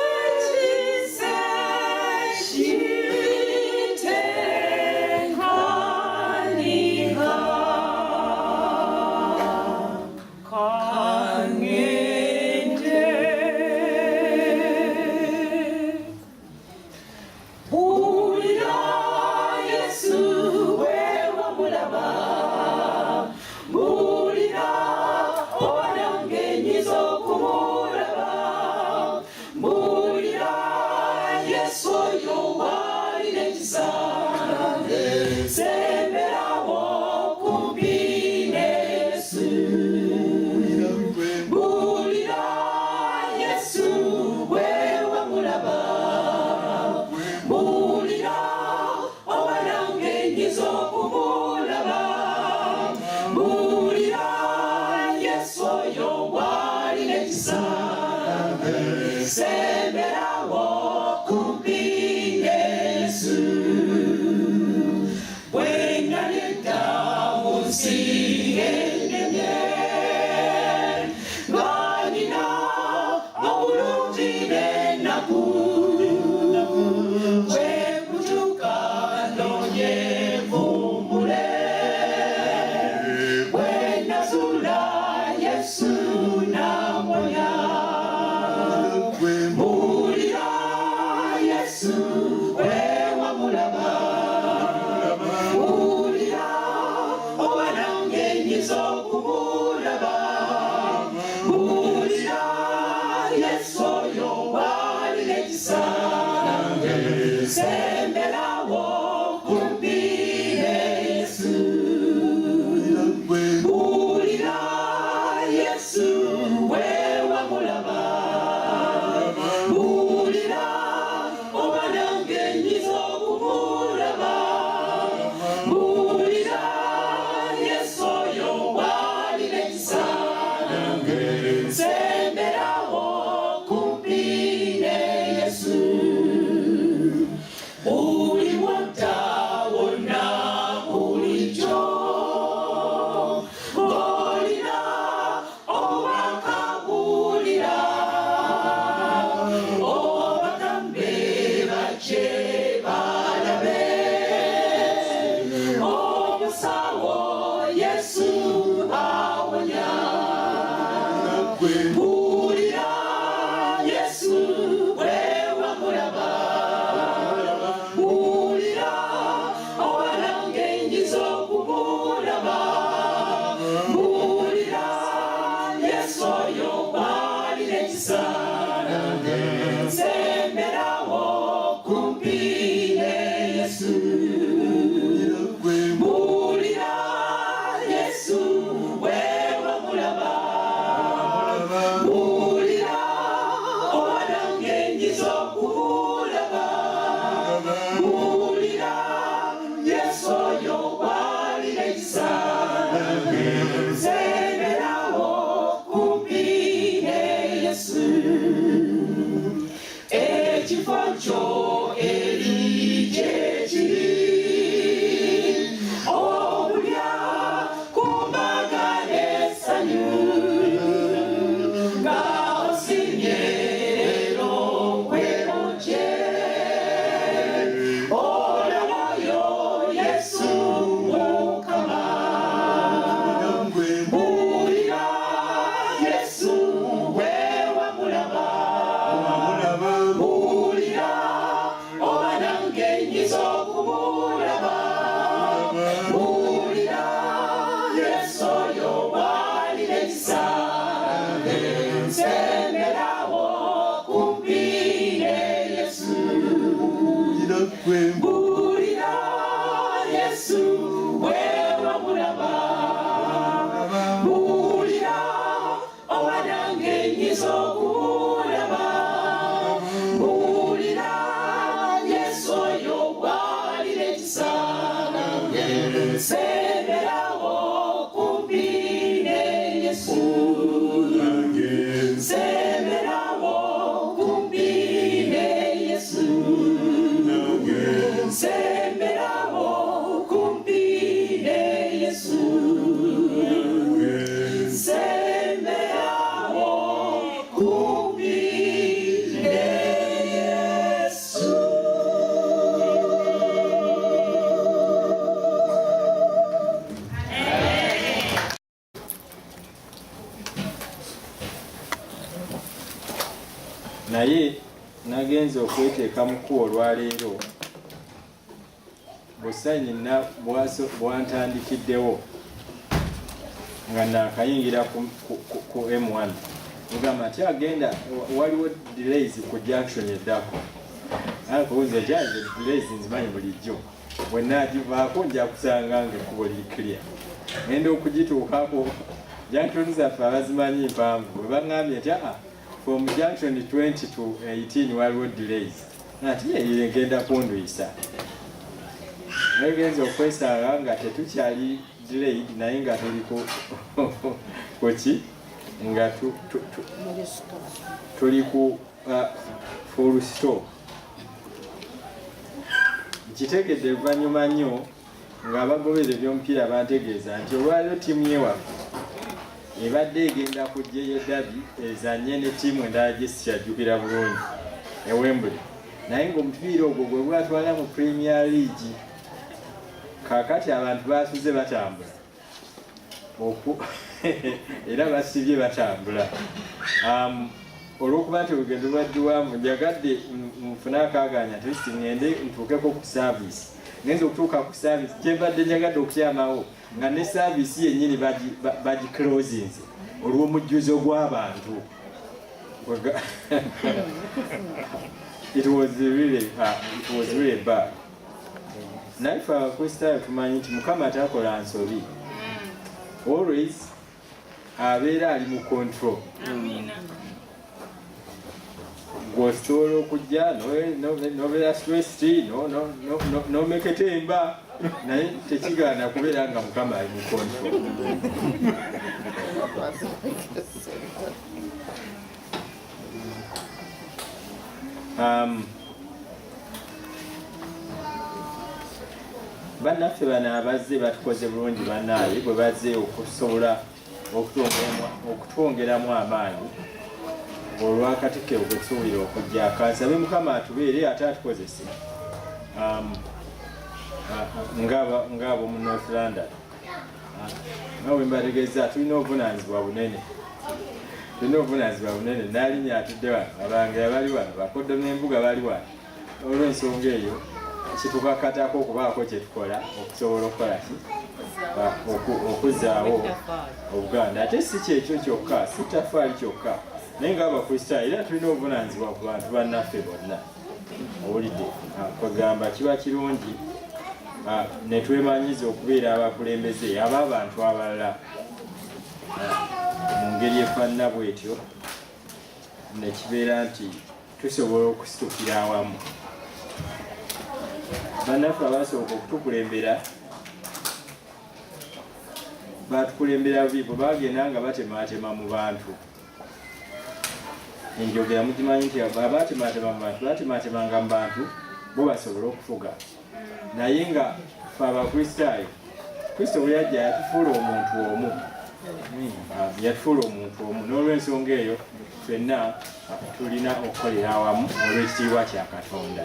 Owekisa ekitenkanika ka ŋŋende. Buulira Yesu we wamulaba, buulira oba nange nnyinza okumulaba. Buulira Yesu oyo w'alina ekisa, semberawo kumpi ne Yesu. Buulira Yesu we wamulaba, buulira oba nange nnyinza okumulaba. Buulira Yesu oyo w'alina ekisa, semberawo kumpi ne Yesu. Bwe nali edda mu nsi ennene, nga nina obulungi n'ennaku, bwe kutuuka nnoonye nvumbule, bwe nazuula Yesu n'amponya. Buulira Yesu we wamulaba, buulira oba nange nnyinza okumulaba. Buulira Yesu oyo w'alina ekisa, semberawo kumpi ne Yesu. Buulira Yesu we wamulaba, buulira oba nange nnyinza okumulaba. Buulira Yesu oyo w'alina ekisa, semberawo kumpi ne Yesu. Buli wodda wonna bulijjo ng'olina obubaka, buulira obagambe bajje balabe omusawo Yesu awonya. Buulira Yesu we wamulaba, buulira oba nange nnyinza okumulaba. Buulira Yesu oyo w'alina ekisa, semberawo kumpi ne Yesu. Buulira Yesu we wamulaba, buulira oba nange nnyinza okumulaba. Buulira Yesu oyo w'alina ekisa, semberawo kumpi ne Yesu. Ekifo kyo eri gye kiri okulya ku mbaga n'essanyu, nga osimye leero weebukye olabayo Yesu Mukama. Buulira Yesu we wamulaba, buulira oba nange nnyinza okumulaba. Buulira Yesu oyo w'alina ekisa, semberawo kumpi ne Yesu. Buulira Yesu we wamulaba, buulira oba nange nnyinza okumulaba. Buulira Yesu oyo w'alina ekisa, semberawo kumpi ne Yesu. Semberawo kumpi ne Yesu. Semberawo kumpi ne Yesu. Semberawo kumpi. Naye nagenze okweteeka mu kkubo olwaleero, busayini bwantandikiddewo nga naakayingira ku M1, ogamba nti agenda waliwo delays ku junction eddako. Akubuuza nti delays nzimanyi bulijjo, bwe naagivaako nja kusanga nga ekkubo liri clear. Ngenda okugituukako, junction zaffe abazimanyi mpanvu, bwe baŋŋambye nti aa, from junction 20 to 18 waliwo delays, ati ngenda kunduyisa. Nagenza okwesanga nga tetukyali delayed, naye nga tuli kuki, nga tuli ku full stop. Nkitegedde oluvannyuma nnyo ng'abagoberera ebyomupiira bantegeeza nti olwaliro ttiimu yewaffe ebadde egenda kujja ey'e ezanye ne ttiimu endala gye sikyajjukira bulungi e Wembley, naye ng'omupiira ogwo gwe gwatwala mu Premier League. Kaakati abantu basuze batambula era basibye batambula. Olw'okuba nti olugendo lwadde luwanvu, njagadde nfune akaaganya at least ŋŋende ntuukeko ku service. Ngenza okutuuka ku service kyembadde njagadde okutyamawo, nga ne service yennyini bagiclosinze olw'omujjuzo gw'abantu. It was really bad. Naye ffe Abakristaayo tumanyi nti Mukama takola nsobi, always abeera ali mu control. Gwosobola okujja nobeera stressed, nomeketemba, naye tekigaana kubeera nga Mukama ali mu control. Bannaffe bano abazze batukoze bulungi bannaaye bwe bazze okusobola okutwongeramu amaanyi olwakatikkiro gwe tusuubira okujja. Kansabe Mukama atubeere ate atukozese ng'abo mu North London. Nga bwe mbategeeza, tulina obuvunaanyizibwa bunene, tulina obuvunaanyizibwa bunene. Naalinnya atudde wano, Abangira bali wano, bakoddo n'embuga bali wano. Olw'ensonga eyo kitukakatako okubaako kye tukola okusobola okukola ki, okuzzaawo Obuganda. Ate si kyekyo kyokka, si ttafaali kyokka, naye ng'Abakristaayo era tulina obuvunaanyizibwa ku bantu bannaffe bonna. Owulidde? Kwegamba kiba kirungi ne twemanyiza okubeera abakulembeze ab'abantu abalala mu ngeri efaanana bwetyo, ne kibeera nti tusobola okusitukira awamu. Bannaffe abasooka okutukulembera batukulembera bubi bwe bagenda nga batemaatema mu bantu. Enjogera mugimanyi nti abaatemaatema mu bantu batematemanga mu bantu bo basobole okufuga, naye nga fe Abakristaayo, Kristo bwe yajja yatufuula omuntu omu. Yatufuula omuntu omu. N'olwensonga eyo ffenna tulina okukolera awamu olw'ekitiibwa kya Katonda.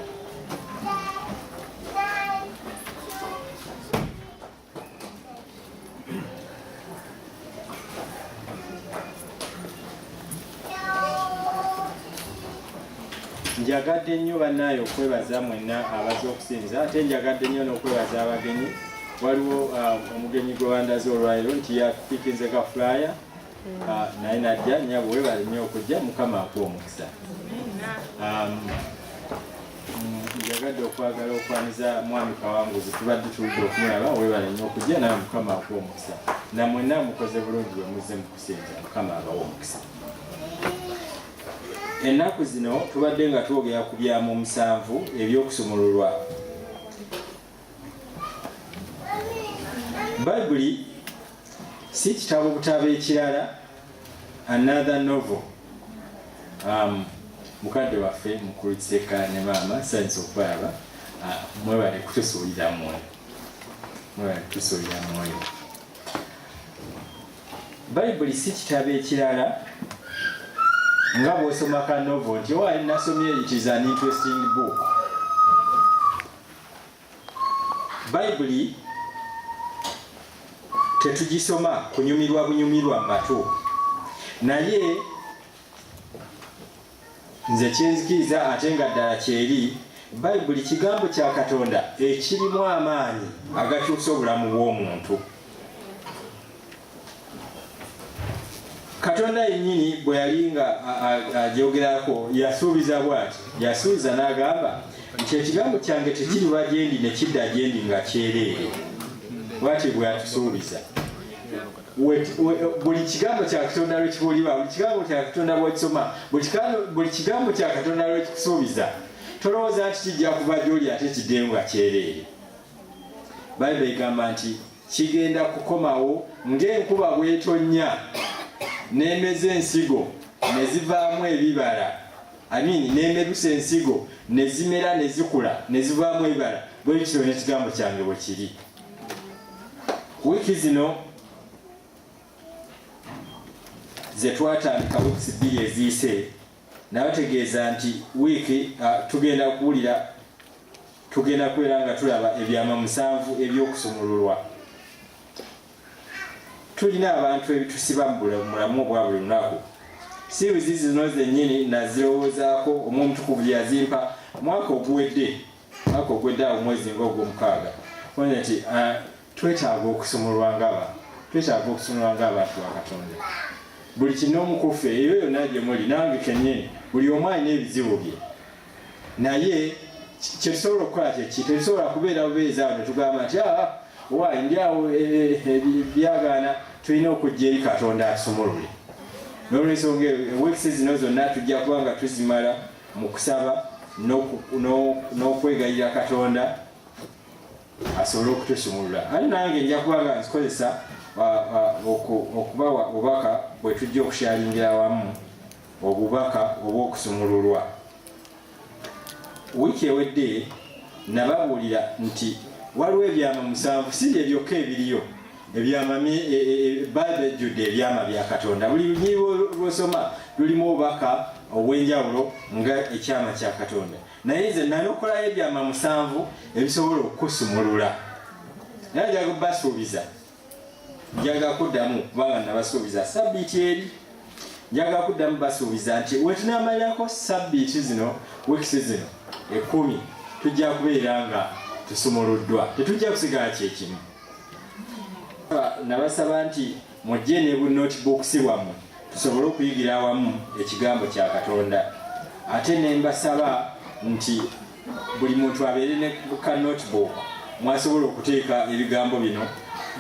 Njagadde nnyo bannaayo okwebaza mwenna abazze okusinza, ate njagadde nnyo n'okwebaza abagenyi. Waliwo omugenyi gwe bandaze olwaliro nti yapikinze ka flyer, naye najja. Nyabo, webale nnyo okujja, Mukama akuwa omukisa. Njagadde okwagala okwaniza Mwami Kawanguzi, tubadde tuludde okumulaba. Webale nnyo okujja nawe, Mukama akuwa omukisa. Namwenna mukoze bulungi bwe muzze mu kusinza, Mukama abawa omukisa. Ennaku zino tubadde nga twogera ku byama omusanvu eby'okusumululwa. Bayibuli si kitabo butabo ekirala, another novel. Mukadde waffe mukulu Kiseka ne maama, nsanyuse okubalaba. Mwebale kutusuulira mwoyo, mwebale kutusuulira mwoyo. Bayibuli si kitabo ekirala nga bw'osoma ka novel nti owa nasomye, it is an interesting book. Bayibuli tetugisoma kunyumirwa bunyumirwa mu matu, naye Nze kyenzikiriza ate nga ddala kyeri, Bayibuli kigambo kya Katonda ekirimu amaanyi agakyusa obulamu bw'omuntu. Katonda yennyini bwe yali nga agyogerako yasuubiza bw'ati, yasuubiza n'agamba nti ekigambo kyange tekiriva gye ndi ne kidda gye ndi nga kyereere. Bw'ati bwe yatusuubiza. Buli kigambo kya Katonda lwekibuulirwa, buli kigambo kya Katonda bw'okisoma, buli kigambo kya Katonda lwekikusuubiza, tolowooza nti kijja kuva gy'oli ate kiddeyo nga kyereere. Bayibuli egamba nti kigenda kukomawo ng'enkuba bw'etonnya n'emeza ensigo ne zivaamu ebibala, I mean, n'emerusa ensigo ne zimera ne zikula ne zivaamu ebibala, bwe kityo n'ekigambo kyange bwe kiri. Wiiki zino ze twatandika, wiiki 2 eziyise, nabategeeza nti wiiki tugenda kuwulira, tugenda kubeera nga tulaba ebyama 7 eby'okusumululwa. Tulina abantu ebitusiba mu bulamu obwa buli lunaku. Series zino zennyini nazirowoozaako, Omwoyo Omutukuvu yazimpa mwaka oguwedde, mwaka oguwedde awo mwezi ng'ogwomukaaga. Ona nti twetaaga okusumululwa ng'aba, twetaaga okusumululwa ng'abantu ba Katonda. Buli kinoomu ku ffe, eyo yonna gye muli, nange kennyini, buli omu alina ebizibu bye. Naye kye tusobola okukola kye ki? Tetusobola kubeera bubeezi awo ne tugamba nti, waayi, ndi awo, byagaana. Tulina okujja eri Katonda atusumulule. N'olwensonga eyo, weeks zino zonna tujja kuba nga tuzimala mu kusaba n'okwegayirira Katonda asobole okutusumulula. Ate nange nja kuba nga nzikozesa okubawa obubaka bwe tujja okusharingira awamu, obubaka obw'okusumululwa. Wiiki ewedde nababuulira nti waliwo ebyama 7, si bye byokka ebiriyo. Ebyama Bayibuli ejjudde ebyama bya Katonda. Buli lunyiriri lw'osoma lulimu obubaka obw'enjawulo nga ekyama kya Katonda. Naye nze nanokolayo ebyama 7 ebisobola okukusumulula. Naye njaga kubasuubiza, njaga kuddamu kubanga nabasuubiza sabbiiti eri, njaga kuddamu basuubiza nti we tunaamalirako sabbiiti zino, wiikisi zino 10, tujja kubeera nga tusumuluddwa, tetujja kusigala kyekimu. Nabasaba nti mujje ne bu notebooks bwammwe tusobole okuyigira awamu ekigambo kya Katonda. Ate ne mbasaba nti buli muntu abeere ne ka notebook mwasobola okuteeka ebigambo bino,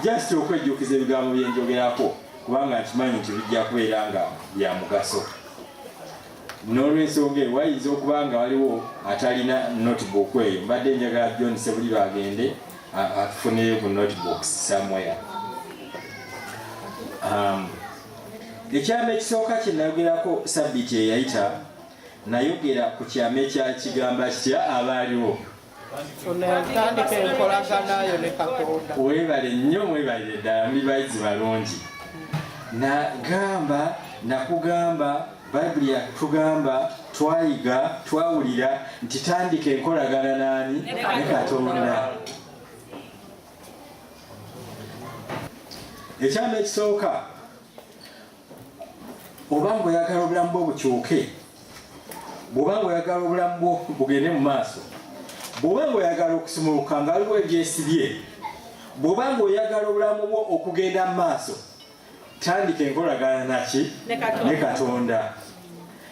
just okwejjukiza ebigambo bye njogerako, kubanga nkimanyi nti bijja kubeera nga bya mugaso. N'olwensonga eyo wayinza okuba nga waliwo atalina notebook eyo. Mbadde njagala John Sebuliba agende atufuneyo ku notebooks somewhere. Ekyama ekisooka kye nayogerako sabbiiti eyayita, nayogera ku kyama ekya kigamba kitya abaaliwo. Tandika enkolagana yo ne Katonda. Weebale nnyo, mwebalire ddala, muli bayizi balungi. Nagamba, nakugamba, Bayibuli yatugamba, twayiga, twawulira nti tandika enkolagana n'ani? Ne Katonda. Ekyama ekisooka, oba ng'oyagala obulamu bwo bukyuke, bw'oba ng'oyagala obulamu bwo bugende mu maaso, bw'oba ng'oyagala okusumuluka nga waliwo ebyesibye, bw'oba ng'oyagala obulamu bwo okugenda mu maaso, tandika enkolagana naki? Ne Katonda.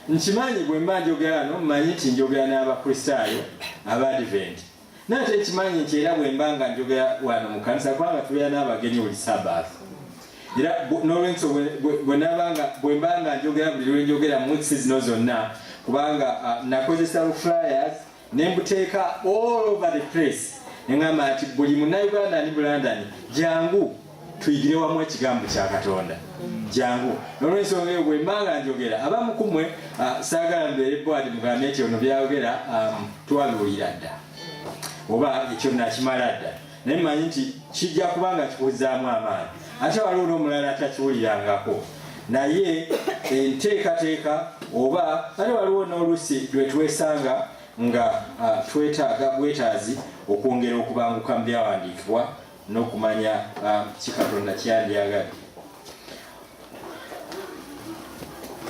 Nkimanyi bwe mba njogera wano, mmanyi nti njogera n'Abakristaayo Abadiventi, naye ate nkimanyi nti era bwe mba nga njogera wano mu kkanisa, kubanga tubeera n'abagenyi buli Sabbath, era n'olwensonga bwe mba nga njogera buli lwe njogera mu weeks zino zonna, kubanga nakozesa flyers ne mbuteeka all over the place, ne ŋŋamba nti buli Munnayuganda ali mu London, jangu tuyigire wamu ekigambo kya Katonda, jangu. N'olwensonga eyo bwe mba nga njogera, abamu ku mmwe, saagala mbeere board mugambe nti ono byayogera twabiwulira dda oba ekyo nakimala dda, naye mmanyi nti kijja kuba nga kikuzzaamu amaanyi. Ate waliwo n'omulala atakiwulirangako, naye enteekateeka oba ate waliwo n'olusi lwe twesanga nga twetaaga bwetaazi okwongera okubanguka mu byawandiikibwa n'okumanya ki Katonda kyandyagadde.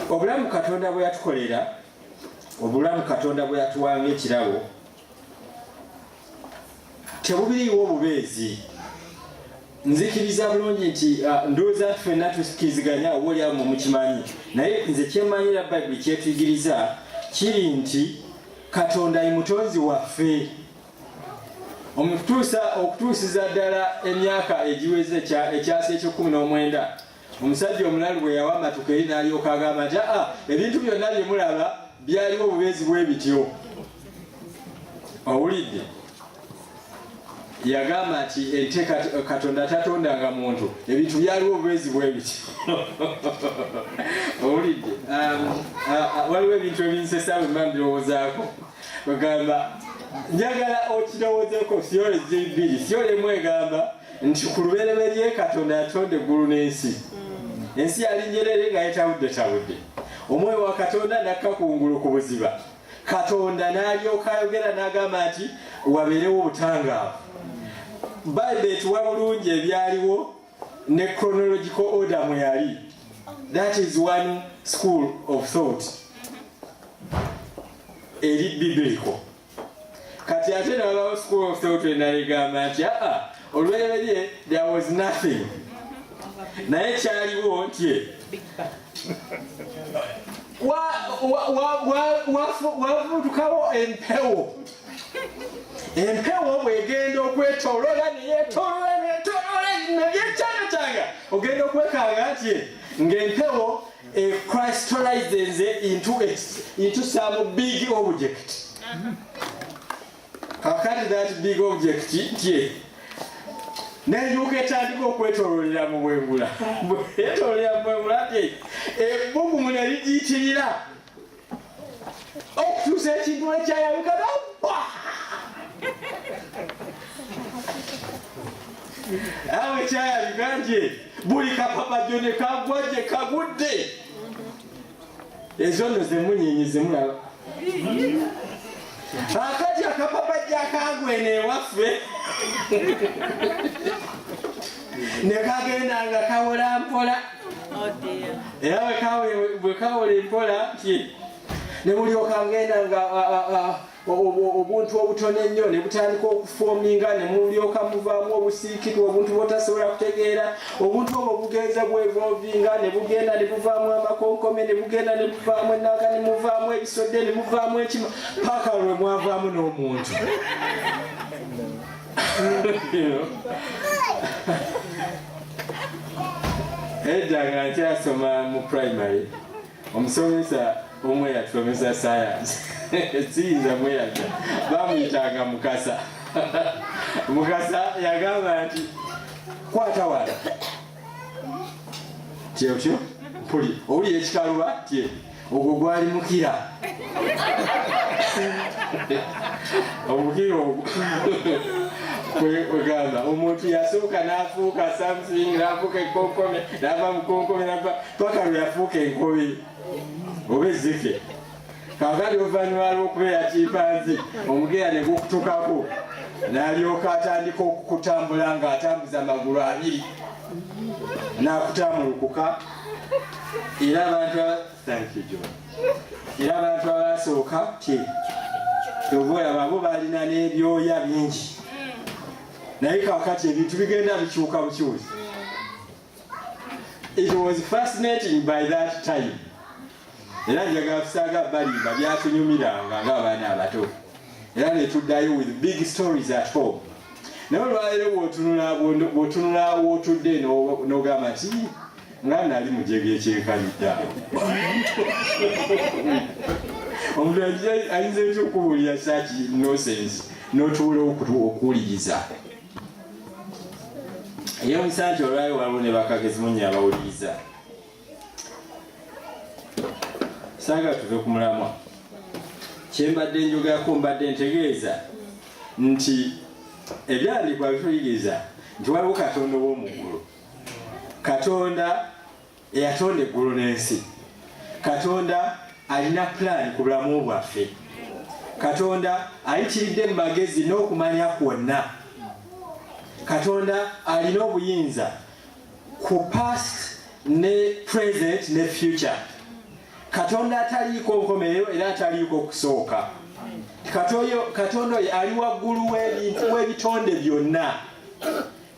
Obulamu Katonda bwe yatukolera. Obulamu Katonda bwe yatuwanga ekirabo tebubiriiwo obubeezi. Nzikiriza bulungi nti ndowooza nti ffenna tukiriziganya, oba oli awo mukimanyi, naye nze kyemmanyi era Bayibuli kyetuyigiriza kiri nti Katonda ye mutonzi waffe. Omutuusa okutuusiza ddala emyaka egiweze ekyasa eky'ekkumi n'omwenda, omusajja omulalu bwe yawa amatuka eri n'alyoka agamba nti aa, ebintu byonna bye mulaba byaliwo obubeezi bwe bityo. Owulidde? Yagamba nti ente Katonda tatondanga muntu, ebintu byaliwo obubeezi bwe bityo. Owulidde? Waliwo ebintu ebinsesa bwe mba mbirowoozaako. Ogamba njagala okirowoozeeko theory ziri bbiri. Theory emu egamba nti ku lubereberye Katonda yatonda eggulu n'ensi. Ensi yali njerere nga yetabuddetabudde. Omwoyo wa Katonda n'akka kungulu ku buziba. Katonda n'alyoka ayogera n'agamba nti wabeerewo obutangaavu. Bayibuli etuwa bulungi ebyaliwo ne chronological order mwe yali. That is one school of thought eri biblical. Kati ate nabawo school of thought endala egamba nti aa, olubereberye there was nothing, naye kyaliwo nti wavuutukawo empewo. Empewo bwegenda okwetoloola neyetoloola neyetoloola nebyekyangakyanga, ogenda okwekanga nti ng'empewo crystallizes into some big object. Kakati that big object nti nenyuka etandika okwetololera mu bwengula, bwetololera mu bwengula nti ebbugumu ne ligiyitirira okutuusa ekintu ekyayaluka nabba. Awo ekyayabika nti buli kapapajo ne kagwa gye kagudde. Ezo nno zemunyinyi zemulaba. Akati akapapajja akagwena ewaffe ne kagenda nga kawola mpola. Era bwe kawola empola nti ne mulyoka ngenda nga obuntu obutono ennyo ne butandika okuforminga, ne mulyoka muvaamu obusiikirwa, obuntu bwotasobola kutegeera. Obuntu obwo bugenza bwevolvinga ne bugenda ne buvaamu amakonkome, ne bugenda ne buvaamu ennaga, ne muvaamu ebisodde, ne muvaamu ekima, paka lwe mwavaamu n'omuntu. Edda nga nkyasoma mu primary, omusomesa omwe yatusomesa science, siyinza mweyaga, bamuyitanga Mukasa. Mukasa yagamba nti kwata wala tyotyo mpuli owulira ekikaluba tye, ogwo gwali mukira. Omukira ogwo kwegamba omuntu yasooka n'afuuka something, n'afuuka ekonkome, n'ava mu konkome, n'ava paka lwe yafuuka enkobe oba ezzike. Kakati oluvannyuma lw'okubeera chimpanzee, omugeya ne gukutukako, n'alyoka atandika okukutambula ng'atambuza amagulu abiri n'akutambulukuka. Era abantu, thank you John, era abantu abasooka ti oba abo balina n'ebyoya bingi, naye kakati ebintu bigenda bikyuka bukyusi. It was fascinating by that time, era njagala kusaaga balimba byatunyumiranga ng'abaana abato, era netuddayo with big stories at home. Naye olwaleero bw'otunula wootudde n'ogamba nti nga nali mujega ekyenkanidde awo. Omuntu ayinza etya okubuulira such nonsense n'otuula okuwuliriza? Eyewunyisa nti olwaleero waliwo ne bakagezi munye abawuliriza. Saagala tuve ku mulamwa. Kyembadde njogerako, mbadde ntegeeza nti ebyawandiikibwa bituyigiriza nti waliwo Katonda ow'omu ggulu, Katonda eyatonda eggulu n'ensi. Katonda alina pulaani ku bulamu bwaffe. Katonda ayitiridde mu magezi n'okumanya kwonna. Katonda alina obuyinza ku past ne present ne future. Katonda ataliiko nkomerero era ataliiko kusooka. Katonda oyo ali waggulu w'ebintu, w'ebitonde byonna,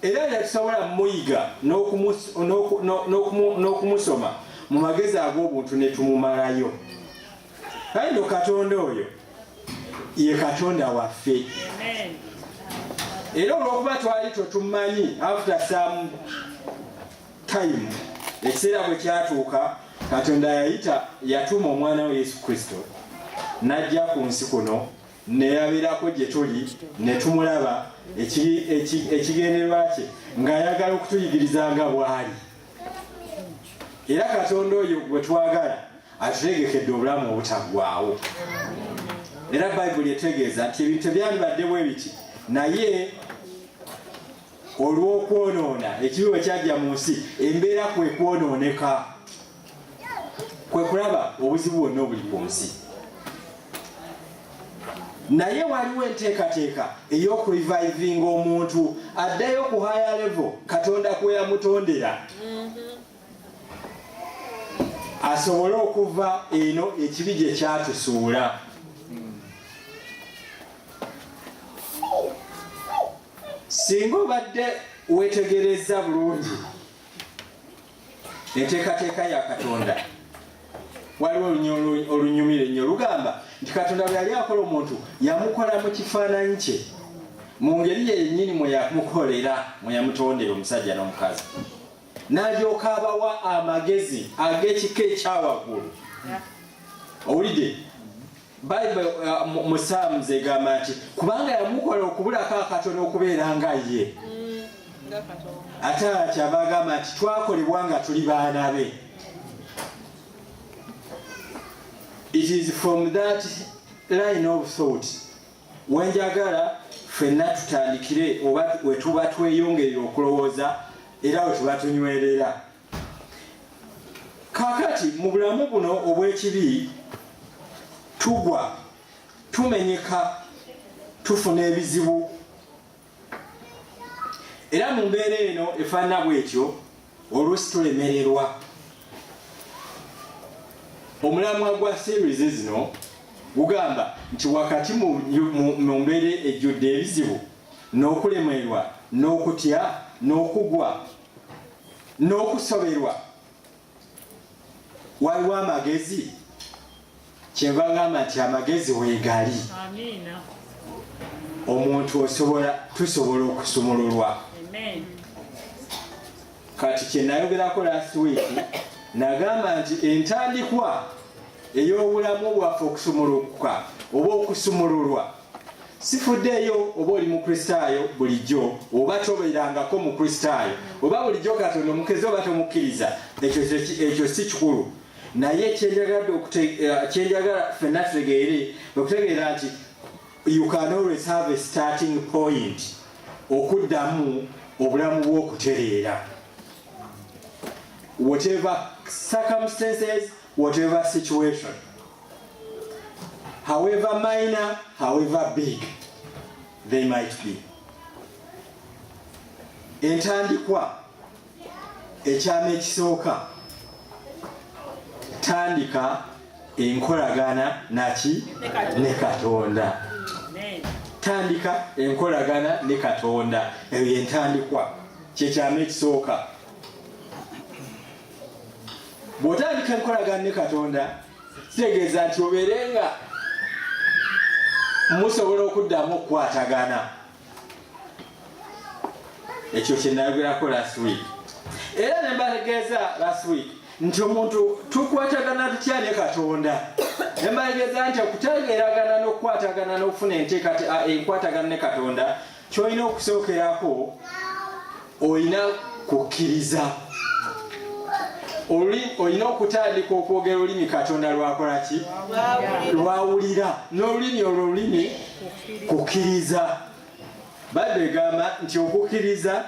era tetusobola muyiga n'okumusoma mu magezi ag'obuntu ne tumumalayo. Kale nno Katonda oyo ye Katonda waffe, era olw'okuba twali totumanyi, after some time, ekiseera bwe kyatuuka, Katonda yayita, yatuma omwana we Yesu Kristo n'ajja ku nsi kuno neyabeerako gye tuli ne tumulaba. Ekigendererwa kye ng'ayagala okutuyigiriza nga bw'ali. Era Katonda oyo gwe twagala atutegekedde obulamu obutaggwaawo. Era Bayibuli etegeeza nti ebintu tebyandibadde bwe biti, naye olw'okwonoona, ekibi bwe kyajja mu nsi, embeera kwe kwonooneka, kwe kulaba obuzibu bwonna obuli ku nsi. Naye waliwo enteekateeka ey'okurevivinga omuntu addayo ku higher level Katonda kwe yamutondera, asobole okuva eno ekibi gye kyatusuula. Singa obadde weetegereza bulungi enteekateeka ya Katonda, waliwo olunyumira ennyo lugamba nti Katonda bwe yali akola omuntu, yamukola mu kifaananyi kye, mu ngeri ye yennyini mwe yamukolera, mwe yamutondera omusajja n'omukazi, n'alyoka abawa amagezi ag'ekika ekyawaggulu. Owulidde? Bayibuli mu Psalms egamba nti kubanga yamukola okubulako akatono okubeera nga ye, ate kyava agamba nti twakolebwa nga tuli baana be. It is from that line of thought wenjagala ffenna tutandikire, oba we tuba tweyongerera okulowooza era we tuba tunywerera. Kaakati mu bulamu buno obw'ekibi tugwa, tumenyeka, tufuna ebizibu, era mu mbeera eno efaanana bwetyo oluusi tulemererwa. Omulamwa gwa series zino gugamba nti wakati mu mbeera ejjudde ebizibu n'okulemererwa n'okutya n'okugwa n'okusoberwa, waliwo amagezi. Kyenva ngamba nti amagezi weegali. Omuntu osobola, tusobola okusumululwa. Kati kyenayogerako last week, nagamba nti entandikwa ey'obulamu bwaffe okusumulukuka oba okusumululwa, sifuddeeyo oba oli Mukristaayo bulijjo oba tobeerangako Mukristaayo, oba bulijjo Katonda omukkiriza oba tomukkiriza, ekyo si kikulu. Naye kyenjagala ffenna tutegeere, okutegeera nti you can always have a starting point okuddamu obulamu bw'okutereera, whatever circumstances, whatever situation, however minor, however big they might be. Entandikwa, ekyama ekisooka, tandika enkolagana naki? Ne Katonda. Tandika enkolagana ne Katonda, eyo yentandikwa, kyekyama ekisooka. Bw'otandika enkolagana ne Katonda, kitegeeza nti obeere nga musobola okuddamu okukwatagana. Ekyo kyenayogerako last week, era ne mbategeeza last week nti omuntu tukwatagana tutya ne Katonda? Ne mbategeeza nti okutegeeragana n'okukwatagana n'okufuna enkwatagana ne Katonda, kyolina okusookerako, olina kukkiriza. Olina okutandika okwogera olulimi Katonda lwakola ki? Lwawulira. N'olulimi olwo olulimi kukkiriza. Bayibuli egamba nti okukkiriza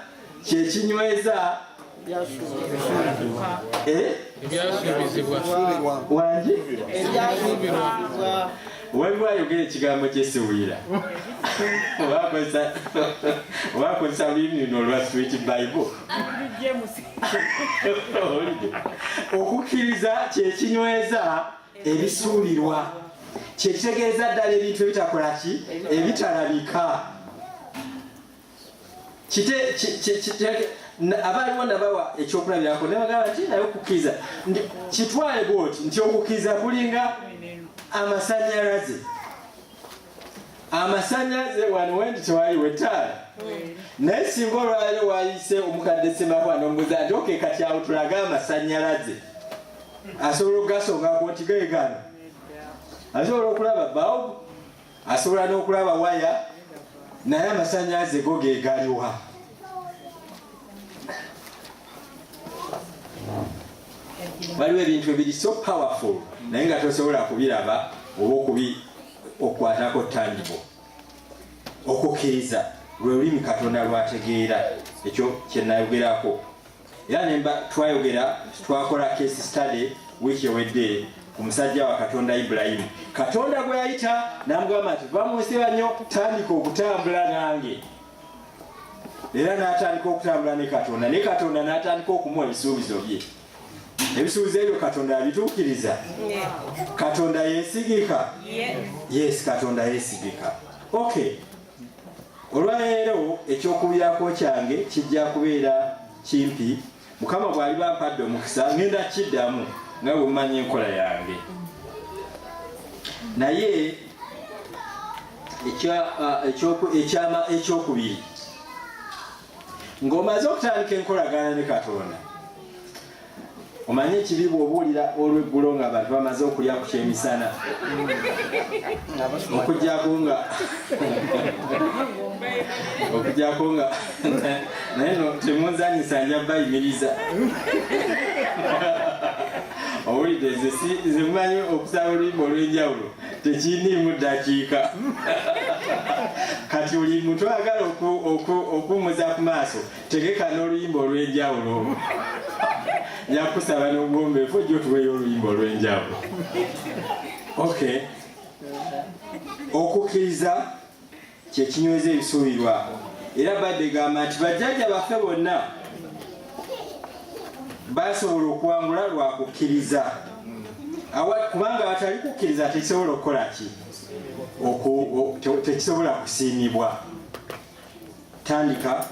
kyekinyweza. Eh? Ebyasuubizibwa. Wangi, waliwo ayogera ekigambo kyesiwulira, oba akozesa lulimi luno olwa Sweet Bible. Okukkiriza kyekinyweza. Ebisuubirwa. Kyekitegeeza ddala ebintu ebitakola ki? Ebitalabika. Abaaliwo nabawa ekyokulabirako nebagamba nti naye okukkiriza kitwale bwoti nti okukkiriza kulinga amasanyalaze. Amasanyalaze wano wendi tewaliwo ettaala, naye singa olwaleero wayise omukadde Ssemakula nomubuuza nti okay, kati awo tulage amasanyalaze, asobola okugasongako nti ge gano, asobola okulaba bulb, asobola n'okulaba waya, naye amasanyalaze go ge galiwa? Waliwo ebintu ebiri so powerful naye nga tosobola kubiraba oba okubi okukwatako tangible. Okukkiriza lwe lulimi Katonda lwategeera. Ekyo kyenayogerako era nemba twayogera, twakola case study wiiki ewedde ku musajja wa Katonda Ibulayimu, Katonda gwe yayita n'amugamba nti va mu nsi banyo, tandika okutambula nange. Era n'atandika okutambula ne Katonda, ne Katonda n'atandika okumuwa ebisuubizo bye. Ebisuubizo ebyo Katonda yabituukiriza. Katonda yeesigika. Yes, Katonda yeesigika. Okay, olwaleero ekyokubirako kyange kijja kubeera kimpi. Mukama bw'aliba mpadde omukisa, ngenda kiddamu nga bwe mumanyi enkola yange. Naye ekyama ekyokubiri, ng'omaze okutandika enkolagana ne Katonda, omanye ekibi bw'obuulira olw'eggulo ng'abantu bamaze okulya ku kyemisana, okujjako nga naye no temunzanyisa, nja bayimiriza. Owulidde, nze nze mumanyi okusaba oluyimba olw'enjawulo tekiniimu ddakiika. Kati buli muntu ayagala okuwummuza ku maaso, tegeka n'oluyimba olw'enjawulo. Njakusaba n'obuwombeefu ojja otuweeyo oluyimba olw'enjawulo. Okay, okukkiriza kyekinyweza ebisuubirwa. Era badde gamba nti bajjajja baffe bonna basobola okuwangula lwa kukkiriza. Kubanga awatali kukkiriza tekisobola okukola ki? Tekisobola kusiimibwa. Tandika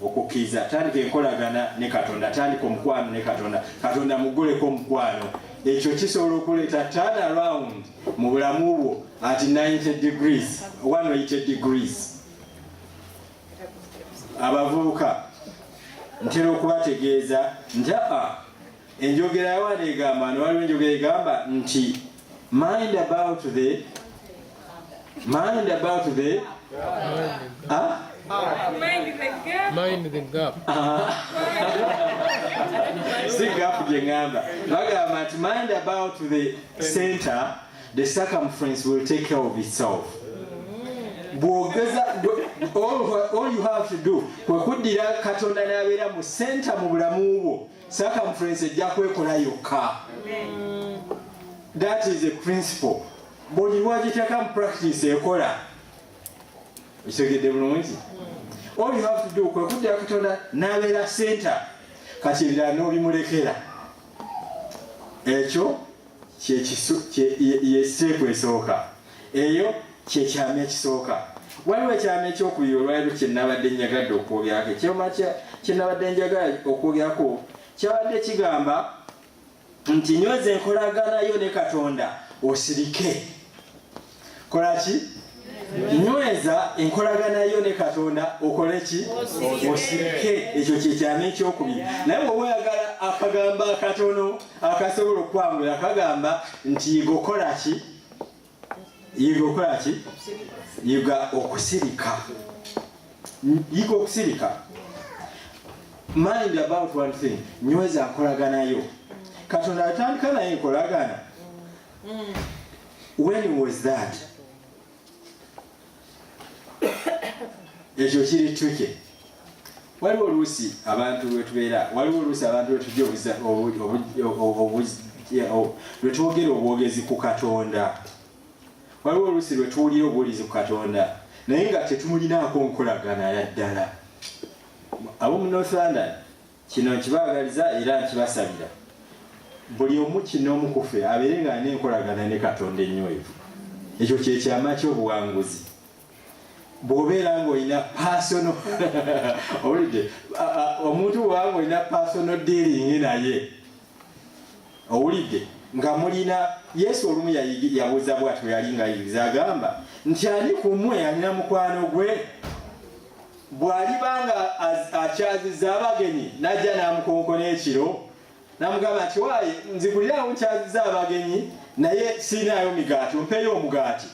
okukkiriza, tandika enkolagana ne Katonda, tandika omukwano ne Katonda. Katonda mugguleko omukwano. Ekyo kisobola okuleeta turn around mu bulamu bwo at 90 degrees, 180 degrees. Abavubuka ntera okubategeeza nti aa enjogera yawana egamba, no waliwo enjogera egamba nti mind about the, ah? Mind the gap. Mind the gap. Si gap gye ŋŋamba. Bagamba nti mind about the center, the circumference will take care of itself. Bwogeza, all you have to do kwe kuddira Katonda n'abeera mu center mu bulamu bwo, circumference ejja kwekola yokka. That is a principle. Buli lwagiteeka mu practice ekola. Ekitegedde bulungi? All you have to do kwe kuddira Katonda n'abeera center, kati ebirala n'obimulekera. Ekyo ye step esooka. Eyo kyekyama ekisooka. Waliwo ekyama ekyokubiri olwaliro kyenabadde njagadde okwogerako. Ekyama kyenabadde njagala okwogerako kyabadde kigamba nti nyweza enkolagana yo ne Katonda, osirike. Kolaki? Nyweza enkolagana yo ne Katonda, okole ki? Osirike. Ekyo kyekyama ekyokubiri. Naye bweoba oyagala akagambo akatono akasobola okwangula, kagamba nti yiga okola ki? Yiga okola ki? Yiga okusirika. Yiga okusirika. Mind about one thing: nyweza nkolaganayo. Katonda atandika naye enkolagana. When was that? Ekyo kiri tricky. Waliwo oluusi abantu lwetubeera, waliwo oluusi abantu lwetujja lwetwogera obwogezi ku Katonda, waliwo oluusi lwetuwulira obuwulizi ku Katonda, naye nga tetumulinaako nkolagana ya ddala. Ab'omu North London, kino nkibaagaliza era nkibasabira. Buli omu kinoomu ku ffe abeere ng'alina enkolagana ne Katonda ennywevu. Ekyo kye kyama ky'obuwanguzi. Bw'obeera ng'olina personal owulidde, omuntu bw'oba ng'olina personal dealing naye, owulidde, nga mulina. Yesu olumu yabuuza bw'ati bwe yali ng'ayigiriza, agamba nti ani ku mmwe alina mukwano gwe bw'aliba nga akyazizza abagenyi, n'ajja n'amukonkona ekiro n'amugamba nti, waaye nzigulirawo, nkyaziza abagenyi naye sirinaayo migaati, ompeeyo omugaati,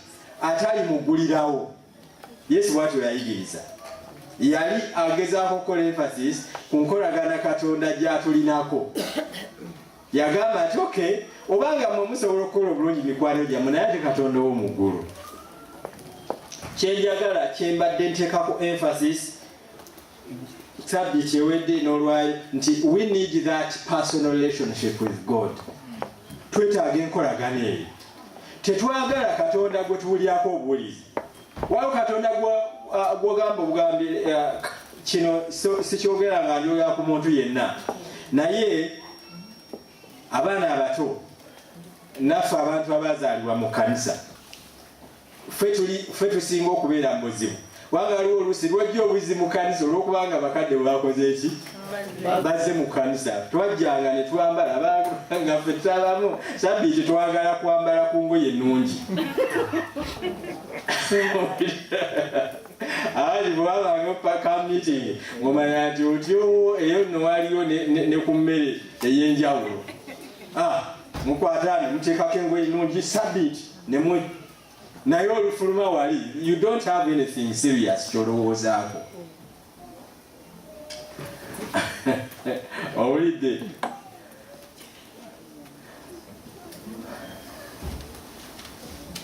atalimuggulirawo? Yesu bw'atyo yayigiriza. Yali agezaako okukola emphasis ku nkolagana Katonda gy'atulinako. Yagamba nti okay, obanga mmwe musobola okukola obulungi mikwano gyammwe, naye ate Katonda ow'omu ggulu? Kyenjagala, kyembadde nteekako emphasis sabbiiti ewedde n'olwayo, nti we need that personal relationship with God. Twetaaga enkolagana eyo. Tetwagala Katonda gwe tuwulyako obuwulizi. Waliwo Katonda gwogamba obugambi. Kino sikyogera nga njogera ku muntu yenna, naye abaana abato naffe abantu abazaalibwa mu kkanisa, ffe tusinga okubeera mu buzibu, kubanga waliwo oluusi lwojja obuzibu mu kkanisa olw'okubanga bakadde bwe bakoze eki, bazze mu kkanisa. Twajjanga ne twambala nga ffe tutabamu sabbiiti, twagala kwambala ku ngoye ennungi. Ali bwabanga paka meeting, ngomanya nti otyo eyo nno waliyo ne ku mmere ey'enjawulo. Mukwataani muteekako engoye ennungi sabbiiti nemwe, naye olufuluma wali you don't have anything serious kyolowoozaako, owulidde?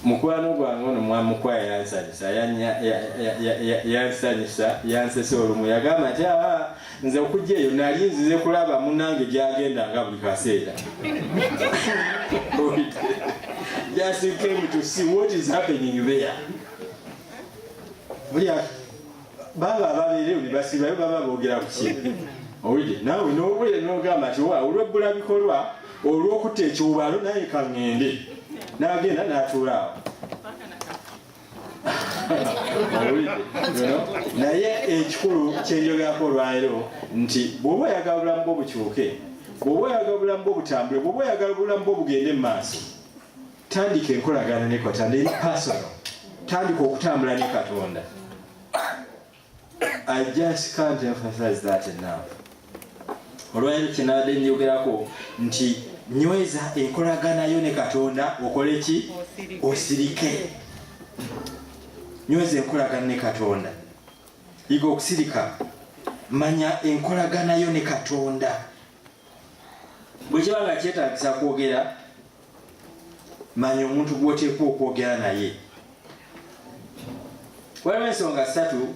Mukwano gwange ono mwamukwaya yansanyusa, yansanyusa, yansesa. Olumu yagamba nti, aa, nze okujja eyo nali nzize kulaba munange gyagenda nga buli kaseera. Just came to see what is happening there. Buli baba ababeereyo ne basibayo baba boogera ku ki, owulidde? Naawe n'owulire n'ogamba nti wa olw'ebbula bikolwa, olw'okutta ekiwubalo, naye kaŋŋende. N'agenda n'atuula awo, owulidde? Naye ekikulu kyenjogerako olwaleero nti bw'oba oyagala obulamu bwo bukyuke, bw'oba oyagala obulamu bwo butambule, bw'oba oyagala obulamu bwo bugende mu maaso, tandika enkolagana ne Katonda eri personal. Tandika okutambula ne Katonda. I just can't emphasize that enough. Olwaleero kyenabadde njogerako nti nyweza enkolagana yo ne Katonda, okole ki? Osirike. Nyweza enkolagana ne Katonda, yiga okusirika, manya enkolagana yo ne Katonda. Bwe kiba nga kyetaagisa kwogera, manya omuntu gw'oteekwa okwogera naye. Waliwo ensonga ssatu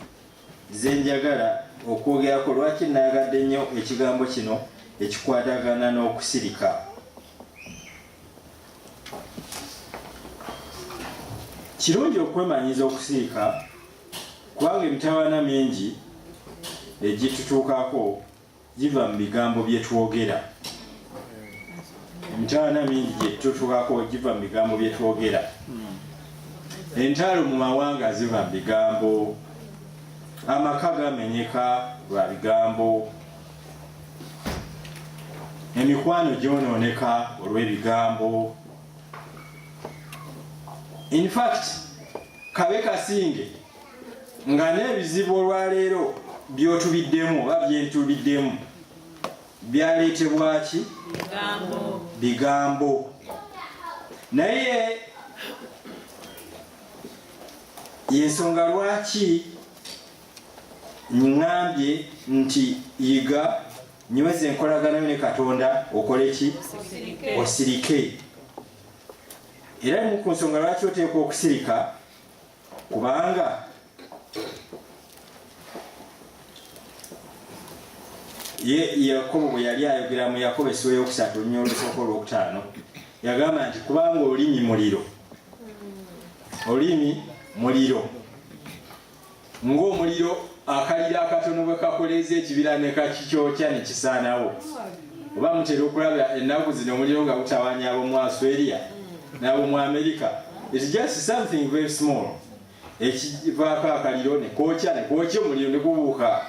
zenjagala okwogerako lwaki naagadde nnyo ekigambo kino ekikwatagana n'okusirika. Kirungi okwemanyiza okusirika, kubanga emitawaana mingi egitutuukako giva mu bigambo bye twogera. Emitawaana mingi gye tutuukako giva mu bigambo bye twogera. Entalo mu mawanga ziva mu bigambo. Amaka gamenyeka lwa bigambo. Emikwano gyonooneka olw'ebigambo. In fact, kabe kasinge nga n'ebizibu olwaleero by'otubiddemu oba byentubiddemu byaleetebwa ki? Bigambo. Naye yensonga lwaki ŋŋambye nti yiga, nyweza enkolagana yo ne Katonda, okole ki? Osirike. Era emu ku nsonga lwaki oteekwa okusirika, kubanga ye Yakobo bwe yali ayogera mu Yakobo essuula yokusatu olunya olusooka olwokutaano, yagamba nti kubanga olulimi muliro, olulimi muliro, ng'omuliro akaliro akatono bwe kakoleeza ekibira ne kakikyokya ne kisaanawo. Oba mutera okulaba ennaku zino omuliro nga gutawaanya ab'omu Australia n'ab'omu America. It's just something very small ekivaako akaliro ne kookya ne kookya omuliro ne gubuuka.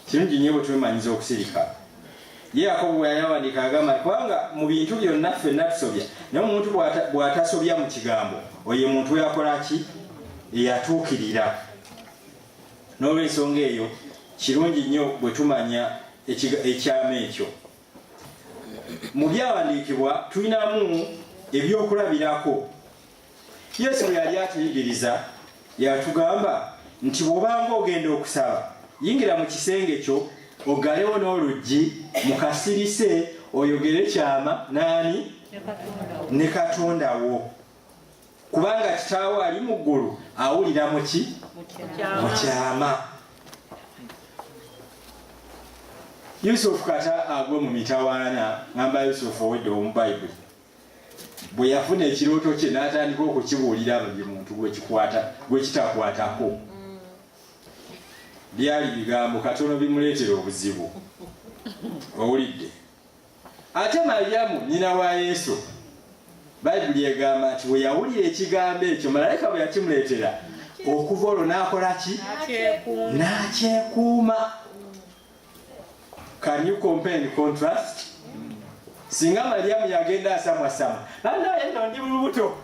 Kirungi nnyo bwe twemanyiza okusirika. Ye Yakobo bwe yayawandiika agamba nti kubanga mu bintu byonna ffenna tusobya, naye omuntu bw'atasobya mu kigambo, oyo ye muntu eyakola ki? Eyatuukirira. N'olw'ensonga eyo kirungi nnyo bwe tumanya ekyama ekyo. Mu byawandiikibwa tulinamu ebyokulabirako. Yesu bwe yali atuyigiriza yatugamba nti bw'obanga ogenda okusaba, yingira mu kisenge kyo oggalewo n'oluggi mu kasirise oyogere kyama n'ani? Ne Katonda wo. Kubanga kitaawo ali mu ggulu awulira mu ki? Mu kyama. Yusufu kata agwe mu mitawaana, ngamba Yusufu owedde omu Bayibuli. Bwe yafuna ekirooto kye n'atandika okukibuulira buli muntu gwe kitakwatako. Byali bigambo katono bimuleetera obuzibu. Owulidde? Ate Mariyamu nnyina wa Yesu, Bayibuli egamba nti bwe yawulira ekigambo ekyo malayika bwe yakimuleetera, okuva olwo n'akola ki? N'akyekuuma. Can you compare and contrast? Singa Mariyamu yagenda asamwasama, anaye nno ndi lubuto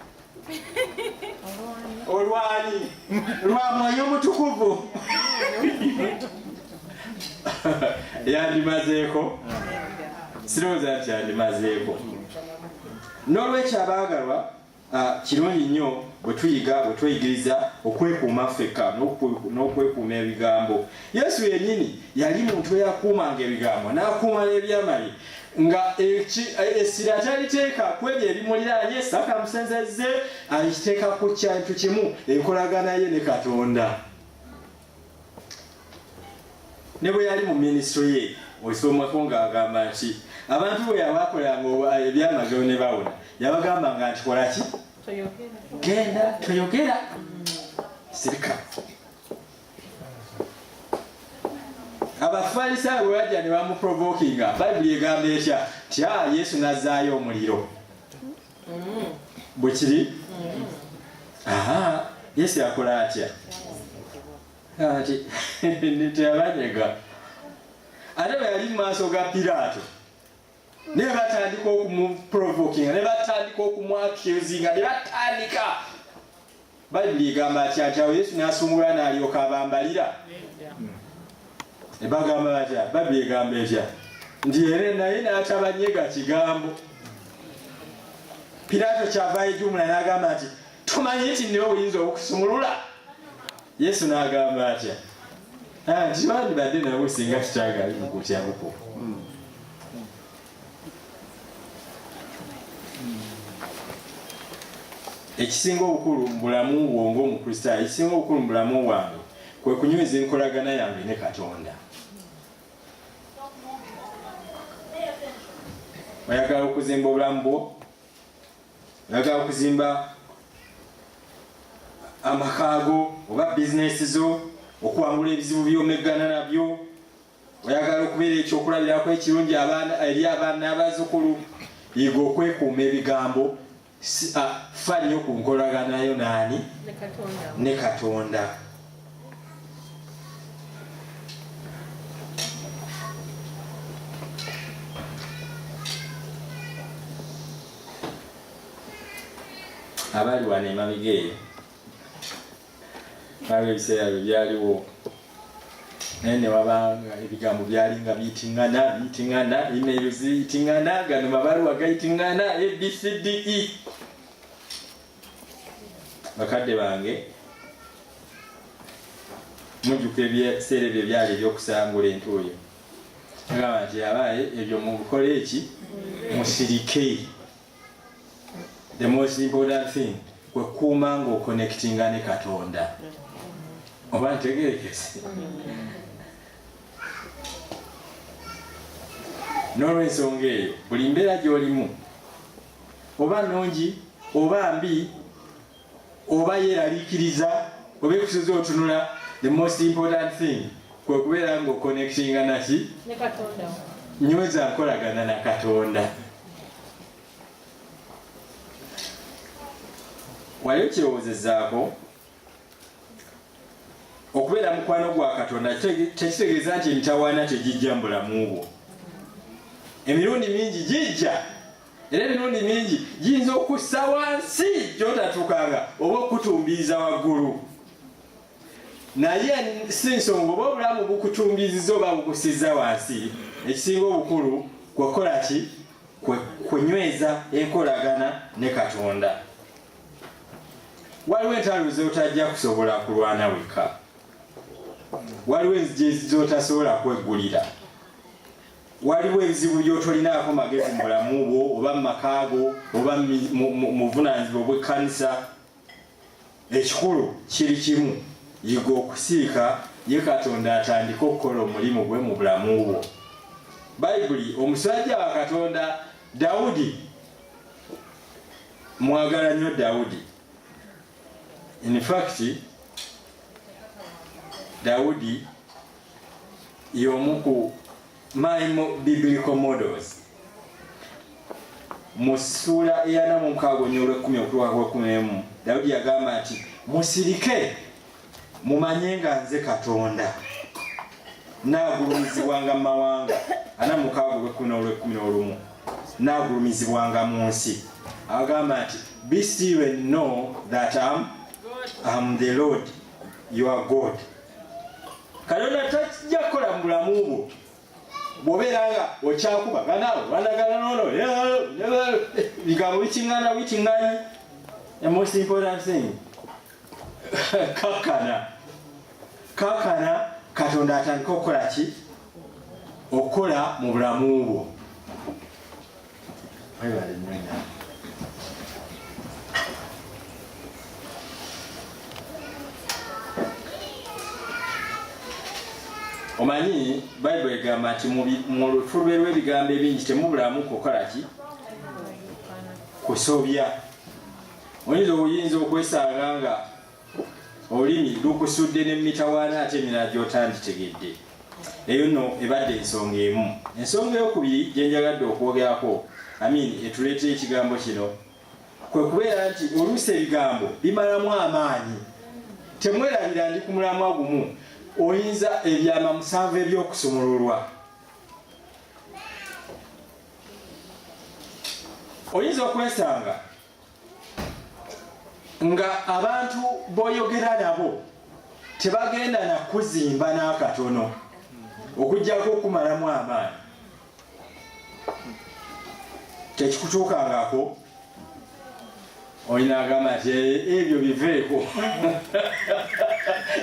olwani lwa Mwoyo Mutukuvu, yandimazeeko? Sirowooza nti yandimazeeko. N'olwekyo abaagalwa, kirungi nnyo bwe tuyiga, bwe tweyigiriza okwekuuma ffekka n'okwekuuma ebigambo. Yesu yennyini yali muntu eyakuumanga ebigambo n'akuuma n'ebyama bye, nga essira taliteeka ku ebyo ebimuliraanye, circumstances ze, akiteeka ku kintu kimu, enkolagana ye ne Katonda. Ne bwe yali mu minisitule ye, osomako ng'agamba nti abantu bwe yabakolanga ebyamagero ne bawona, yabagambanga nti kola ki? Genda toyogera, sirika. Abafalisaayo bwe bajja ne bamuprovokinga, Bayibuli egamba etya? Nti Yesu n'azzaayo omuliro. Bwe kiri? Aha, Yesu yakola atya? Ati teyabanyega. Ate bwe yali mu maaso ga Piraato, ne batandika okumuprovokinga, ne batandika okumwaccusinga, ne batandika. Bayibuli egamba atya nti awo Yesu n'asungula n'alyoka abambalira? Ne bagamba batya? Bayibuli egamba etya? Nti era naye n'atabanyega kigambo. Piraato kyava yejumula n'agamba nti tumanyi nti nniwe obuyinza obukusumulula. Yesu n'agamba atya? Nti bandibadde nabo singa kitange ali mu kutya buko. Ekisinga obukulu mu bulamu bwo ng'Omukristaayo, ekisinga obukulu mu bulamu bwange kwe kunyweza enkolagana yange ne Katonda. Oyagala okuzimba obulamu bwo? Oyagala okuzimba amaka go oba bizinesi zo, okuwangula ebizibu by'omeggana nabyo? Oyagala okubeera ekyokulabirako ekirungi eri abaana n'abazzukulu? Yiga okwekuuma ebigambo, fa nnyo ku nkolagana yo n'ani? Ne Katonda. Abali wano emabega eyo waliwo ebiseera bye byaliwo, naye ne wabanga ebigambo byalinga biyitingana biyitingana, email ziyitingana, gano mabaluwa gayitingana, ABCDE. Bakadde bange, mujjuka ebiseera ebyo ebyali ebyokusangula entuuyo, agamba nti abaaye ebyo mubikole eki? Musirike. The most important thing kwe kuuma ng'okonectinga ne Katonda. Oba ntegerekese? N'olw'ensonga eyo, buli mbeera gy'olimu, oba nnungi oba mbi, oba yeeraliikiriza oba ekusuza otunula, the most important thing kwe kubeera ng'okonectinga naki? Nyweza nkolagana na Katonda. Wali okirowoozezaako? Okubeera mukwano gwa Katonda tekitegeeza nti emitawaana tegijja mu bulamu bwo. Emirundi mingi gijja, era emirundi mingi giyinza okussa wansi gy'otatuukanga oba okutumbiiza waggulu. Naye si nsonga oba obulamu bukutumbiizizza oba bukusizza wansi, ekisinga obukulu kwe kukola ki? Kunyweza enkolagana ne Katonda. Waliwo entalo z'otajja kusobola kulwana wekka. Waliwo enzigi z'otasobola kweggulira. Waliwo ebizibu by'otolinaako magezi mu bulamu bwo oba mu maka go oba mu buvunaanyizibwa obw'ekkanisa. Ekikulu kiri kimu, yiga okusiika ye Katonda atandike okukola omulimu gwe mu bulamu bwo. Bayibuli, omusajja wa Katonda Dawudi, mwagala nnyo Dawudi. In fact, Dawudi y'omu ku my biblical models. Mu ssuula eyana mu mukaaga onnyo olw'ekkumi okutuuka ku lw'ekkumi n'emu, Dawudi yagamba nti, musirike mumanye nga nze Katonda, naagulumizibwanga mu mawanga. 46 olw'ekkumi n'olw'ekkumi n'olumu, naagulumizibwanga mu nsi. Agamba nti, be still and know that I'm the Lord your God. Katonda tajja kukola mu bulamu bwo bw'obeera nga okyakubagana olwanagana n'ono, bigambo bikiŋŋana bikiŋŋanyi. The most important thing, kakkana, kakkana, Katonda atandike okukola ki? Okukola mu bulamu bwo. Mwebale nnyo nnyo. Omanyi Bayibuli egamba nti mu lufulube lw'ebigambo ebingi temubulamu kukola ki? Kusobya. Oyinza obuyinza okwesanga nga olulimi lukusudde ne mitawaana ate emirala gy'otanditegedde. Eyo nno ebadde ensonga emu. Ensonga eyokubiri gye njagadde okwogerako, Amin, etuleetera ekigambo kino, kwe kubeera nti oluusi ebigambo bimalamu amaanyi. Temwerabira ndi ku mulamwa gumu, oyinza ebyama 7 eby'okusumululwa. Oyinza okwesanga nga abantu b'oyogera nabo tebagenda na kuzimba n'akatono okuggyako okumalamu amaanyi. Tekikutuukangako olina agamba nti ebyo biveeko,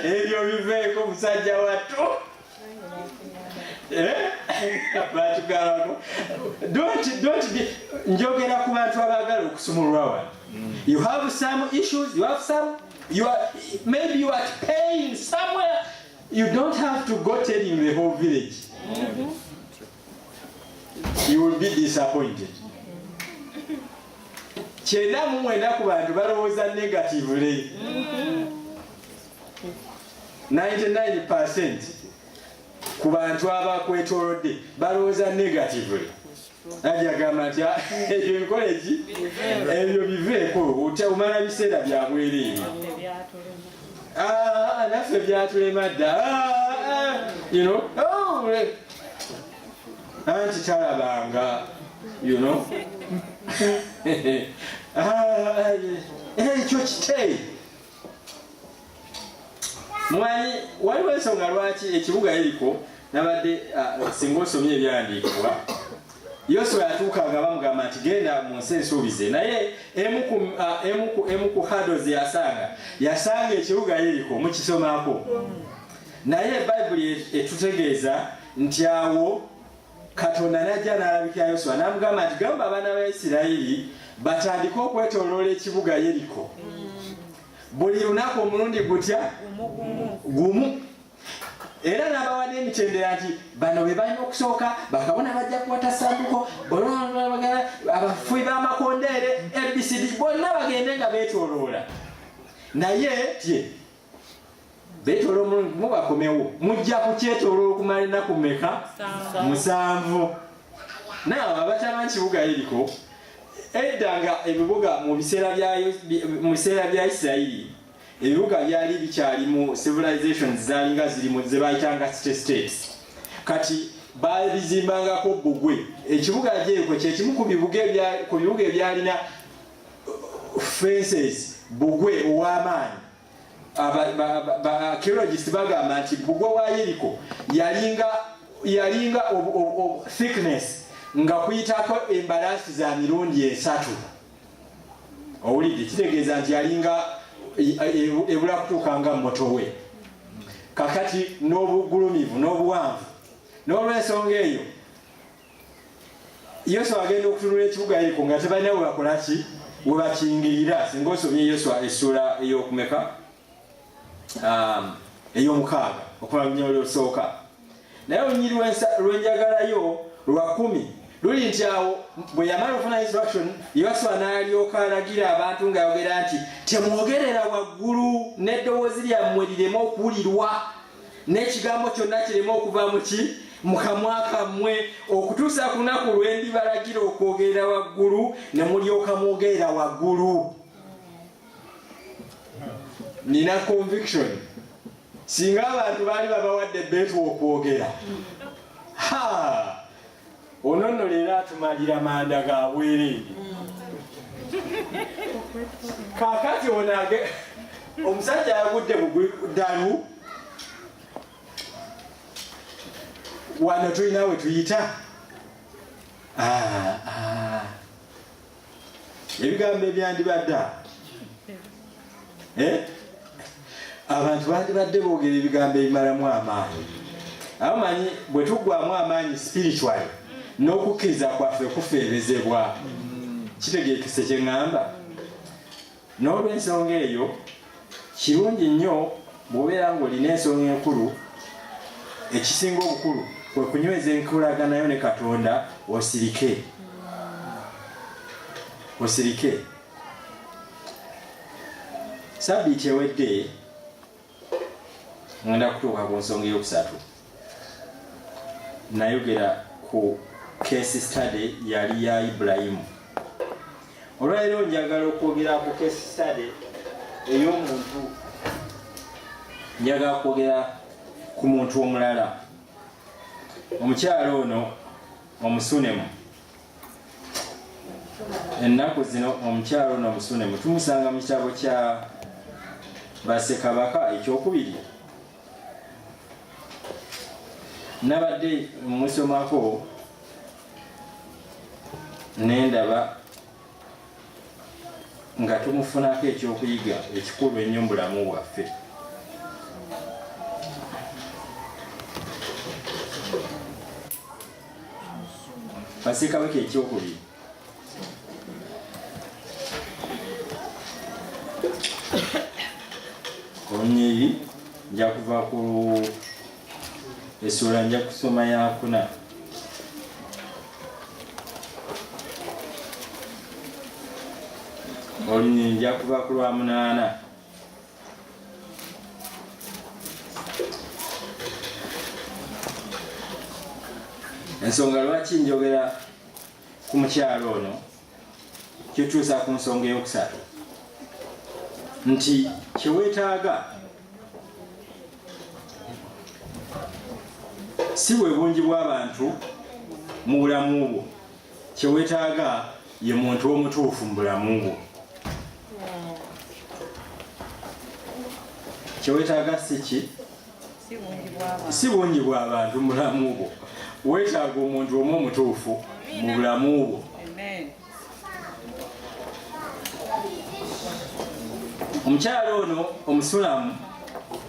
ebyo biveeko musajja wattu. Batugambako don't be, njogera ku bantu abaagala okusumululwa wano. You have some issues, you have some, you are, maybe you are at pain somewhere. You don't have to go telling the whole village. You will be disappointed. 99 ku bantu balowooza negatively. 99% ku bantu abakwetoolodde balowooza negatively. Ati agamba nti ebyo bikola eki? Ebyo biveeko, omala biseera bya bwereere. Naffe byatulema dda. Anti talabanga, you know. Ekyo kite. Mwanyi, waliwo ensonga lwaki ekibuga Yeriko nabadde, singa osomye ebyawandiikibwa, Yoswa yatuukanga bamugamba nti genda mu nsi ensuubize, naye emu ku hurdles yasanga ekibuga Yeriko, mukisomako. Naye Bayibuli etutegeeza nti awo Katonda n'ajja n'alabikira Yoswa n'amugamba nti gamba abaana ba Isirayiri batandike okwetooloola ekibuga Yeriko buli lunaku omulundi gutya? Gumu. Era n'abawa n'emitendera nti bano be balina okusooka, bakabona bajja kukwata ssanduko, abafuyi b'amakondeere, ABCD, bonna bagende nga beetooloola. Naye tye Beetoola omulundi gumu bakomewo. Mujja kukyetoola okumala ennaku mmeka? 7. Naawe abatamanyi kibuga Yeriko, edda nga ebibuga mu biseera bya mu biseera bya Isirayiri, ebibuga byali bikyali mu civilizations zaalinga ziri mu ze bayitanga city states. Kati baabizimbangako bbugwe. Ekibuga Yeriko kye kimu ku bibuga ku bibuga ebyalina fences, bbugwe ow'amaanyi. Ba archaeologists bagamba nti bbugwe wa Yeriko yalinga thickness nga kuyitako embalaasi za mirundi 3. Owulidde, kitegeeza nti yalinga ebula kutuuka nga motowe. Kakati n'obugulumivu n'obuwanvu. N'olw'ensonga eyo Yoswa agenda okutunula ekibuga Yeriko nga tebalina we bakola ki, we bakingirira. Singa osomye Yoswa essuula ey'okumeka, ey'omukaaga okuva mu lunyiriri olusooka, naye olunyiriri lw'enjagalayo lwa 10 luli nti awo bwe yamala okufuna instruction, Yoswa n'alyoka alagira abantu ng'ayogera nti temwogerera waggulu n'eddoboozi lyammwe lireme okuwulirwa, n'ekigambo kyonna kireme okuva mu ki, mu kamwa kammwe, okutuusa ku lunaku lwe ndibalagira okwogerera waggulu, ne mulyoka mwogerera waggulu. Nina conviction singa abantu baali babawadde ebbeetu okwogera, ha, ono nno leero atumalira manda ga bwereere. Kaakati ono omusajja yagudde bugwi ddalu. Wano tulina we tuyita. Ebigambo ebyandibadde abantu bandibadde boogera ebigambo ebimalamu amaanyi. Abamanyi bwe tuggwamu amaanyi spiritually, n'okukkiriza kwaffe kufeebezebwa. Kitegeekese kye ŋŋamba. N'olw'ensonga eyo kirungi nnyo bw'obeera ng'olina ensonga enkulu, ekisinga obukulu kwe kunyweza enkolagana yo ne Katonda, osirike. Osirike. Sabbiiti ewedde ngenda kutuuka ku nsonga eyokusatu, nayogera ku case study yali ya Ibulayimu. Olwaleero njagala okwogera ku case study ey'omuntu, njagala kwogera ku muntu omulala, omukyala ono Omusunemu. Ennaku zino omukyala ono Omusunemu tumusanga mu kitabo kya Bassekabaka ekyokubiri. Nabadde musomako nendaba nga tumufunako ekyokuyiga ekikulu ennyo mu bulamu bwaffe. Bassekabaka ekyokubiri. Olunyiriri nja kuva ku essuula nja kusoma yakuna. Olunyiriri nja kuva ku lwa 8. Ensonga lwaki njogera ku mukyalo ono kituusa ku nsonga eyokusatu nti kyeweetaaga si bwe bungi bw'abantu mu bulamu bwo, kyeweetaaga ye muntu omutuufu mu bulamu bwo. Kyeweetaaga si ki? Si bungi bw'abantu mu bulamu bwo, weetaaga omuntu omu omutuufu mu bulamu bwo. Omukyala ono Omusulamu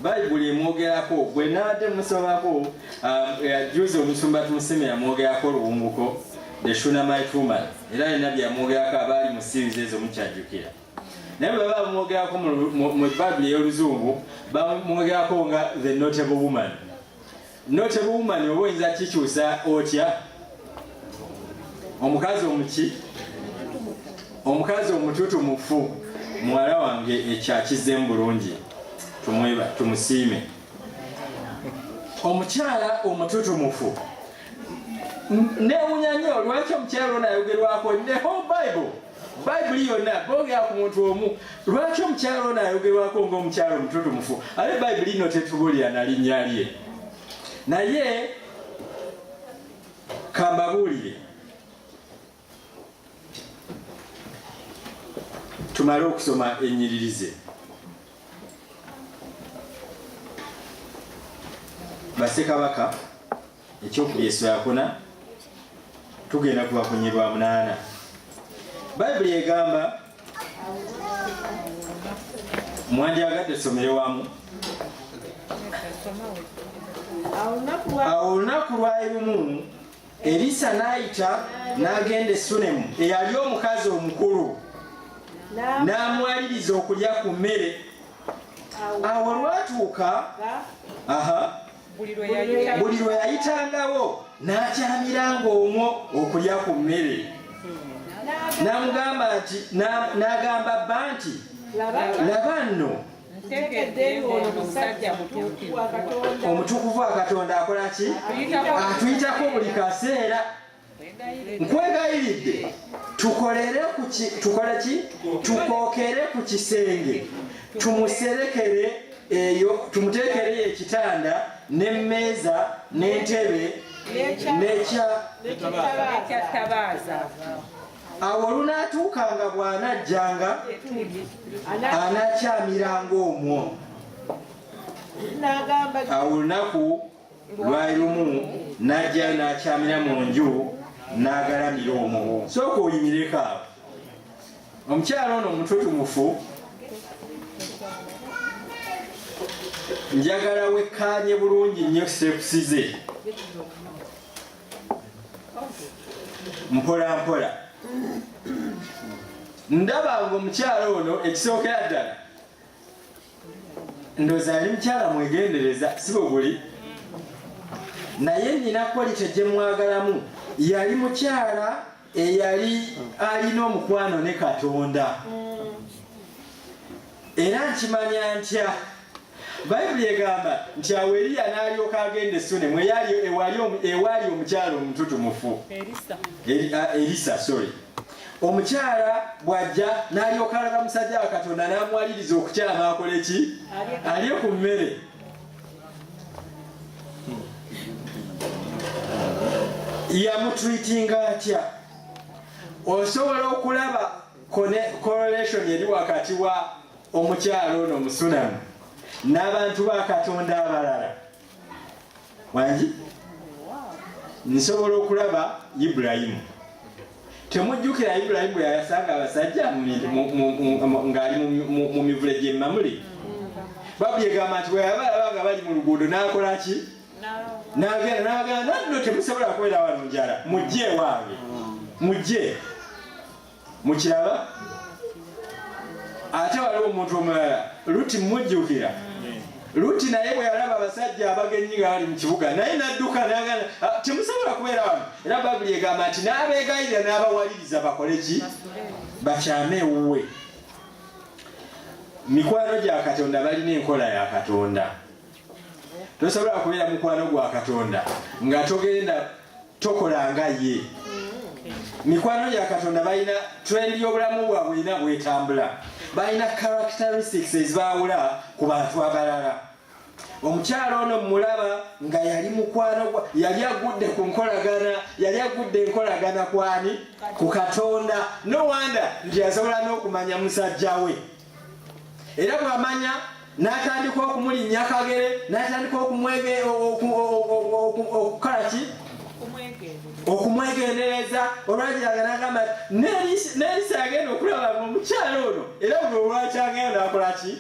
Bayibuli emwogerako, bwe naadde musomako, juzi omusumba Tumusime yamwogerako oluwunguko, the Shunammite woman, era alina byamwogerako abaali mu series ezo mukyajjukira. Naye bwe baba bamwogerako mu Bayibuli ey'oluzungu bamwogerako nga the notable woman. Notable woman oba oyinza kikyusa otya? Omukazi omuki? Omukazi omututumufu. Muwala wange ekyo akizzemu bulungi. Tumweba tumusiime. Omukyala omututumufu. Newunya nnyo lwaki omukyala ono ayogerwako ne whole Bible. Bayibuli yonna boogera ku muntu omu. Lwaki omukyala ono ayogerwako ng'omukyala omututumufu? Ate Bayibuli ino tetubuulira na linnya lye. Naye kambabuulire. Tumale okusoma ennyiriri ze. Bassekabaka ekyokubiri essula yakuna tugenda kuba ku nnyiriri lwa munaana. Bayibuli egamba mwandyagadde tusomere wamu. Awo olunaku lwali lumu Erisa n'ayita n'agenda e Sunemu eyali omukazi omukulu n'amwaliriza okulya ku mmere. Awo olwatuuka aha buli lwe yayitangawo n'akyamiranga omwo okulya ku mmere. N'amugamba nti n'agamba bba nti laba nno Ntegedde ng'ono musajja mutuukirivu wa Katonda. Omutukuvu wa Katonda akola ki? Atuyitako buli kaseera. Nkwegayiridde tukolere ku ki, tukole ki? Tukookere ku kisenge tumuserekere eyo, tumuteekereyo ekitanda n'emmeeza n'entebe n'ekya N'ekya Awo olunaatuukanga bw'anajjanga anakyamiranga omwo. Awo olunaku lwali lumu n'ajjayo n'akyamira mu nju n'agalamira omwo. Sooka oyimireko awo. Omukyala ono omututumufu njagala wekkaanye bulungi nnyo sitepusi ze. Mpola mpola ndaba nga omukyala ono ekisookera ddala ndowooza yali mukyala mwegendereza, si bwe guli? Naye nina quality gye mwagalamu, yali mukyala eyali alina omukwano ne Katonda. Era nkimanya ntya? Bayibuli egamba nti awo Eriya n'alyoka agenda e Sunemu ewaali omukyala omututumufu. Erisa, sorry. Omukyala bw'ajja n'alyoka alaba musajja wa Katonda n'amuwaliriza okukyama akole ki? Alye ku mmere. Yamutwitinga atya? Osobola okulaba correlation eri wakati wa omukyala ono omusunamu n'abantu ba Katonda abalala. Wangi? Nsobola okulaba Ibulayimu. Temujjukira Ibulayimu bwe yasanga abasajja ng'ali mu mivule gy'e Mamule? Bayibuli egamba nti bwe yabalaba nga bali mu luguudo n'akola ki? N'agenda n'agamba nno temusobola kubeera wano njala, mujje ewange, mujje. Mukiraba? Ate waliwo omuntu omulala, Luti, mujjukira? Luti naye bwe yalaba abasajja abagenyi nga bali mu kibuga naye n'adduka n'agamba, ah, temusobola kubeera wano. Era Bayibuli egamba nti n'abeegayirira n'abawaliriza bakole ki? Bakyame ewuwe. Mikwano gya Katonda balina enkola ya Katonda. Tosobola kubeera mukwano gwa Katonda nga togenda tokola nga ye. Mikwano gya Katonda balina trend y'obulamu bwabwe erina bwetambula. Balina characteristics ezibaawula ku bantu abalala. Omukyala ono mmulaba nga yali mukwano gwa, yali agudde ku nkolagana, yali agudde enkolagana kwani? Ku Katonda. No wonder nti yasobola n'okumanya musajja we. Era bw'amanya n'atandika okumulinnya akagere, n'atandika okukola ki? Okumwegendereza. Olwagiraga n'agamba nti n'Erisa yagenda okulaba nga omukyala ono era buli olwakyagenda n'akola ki?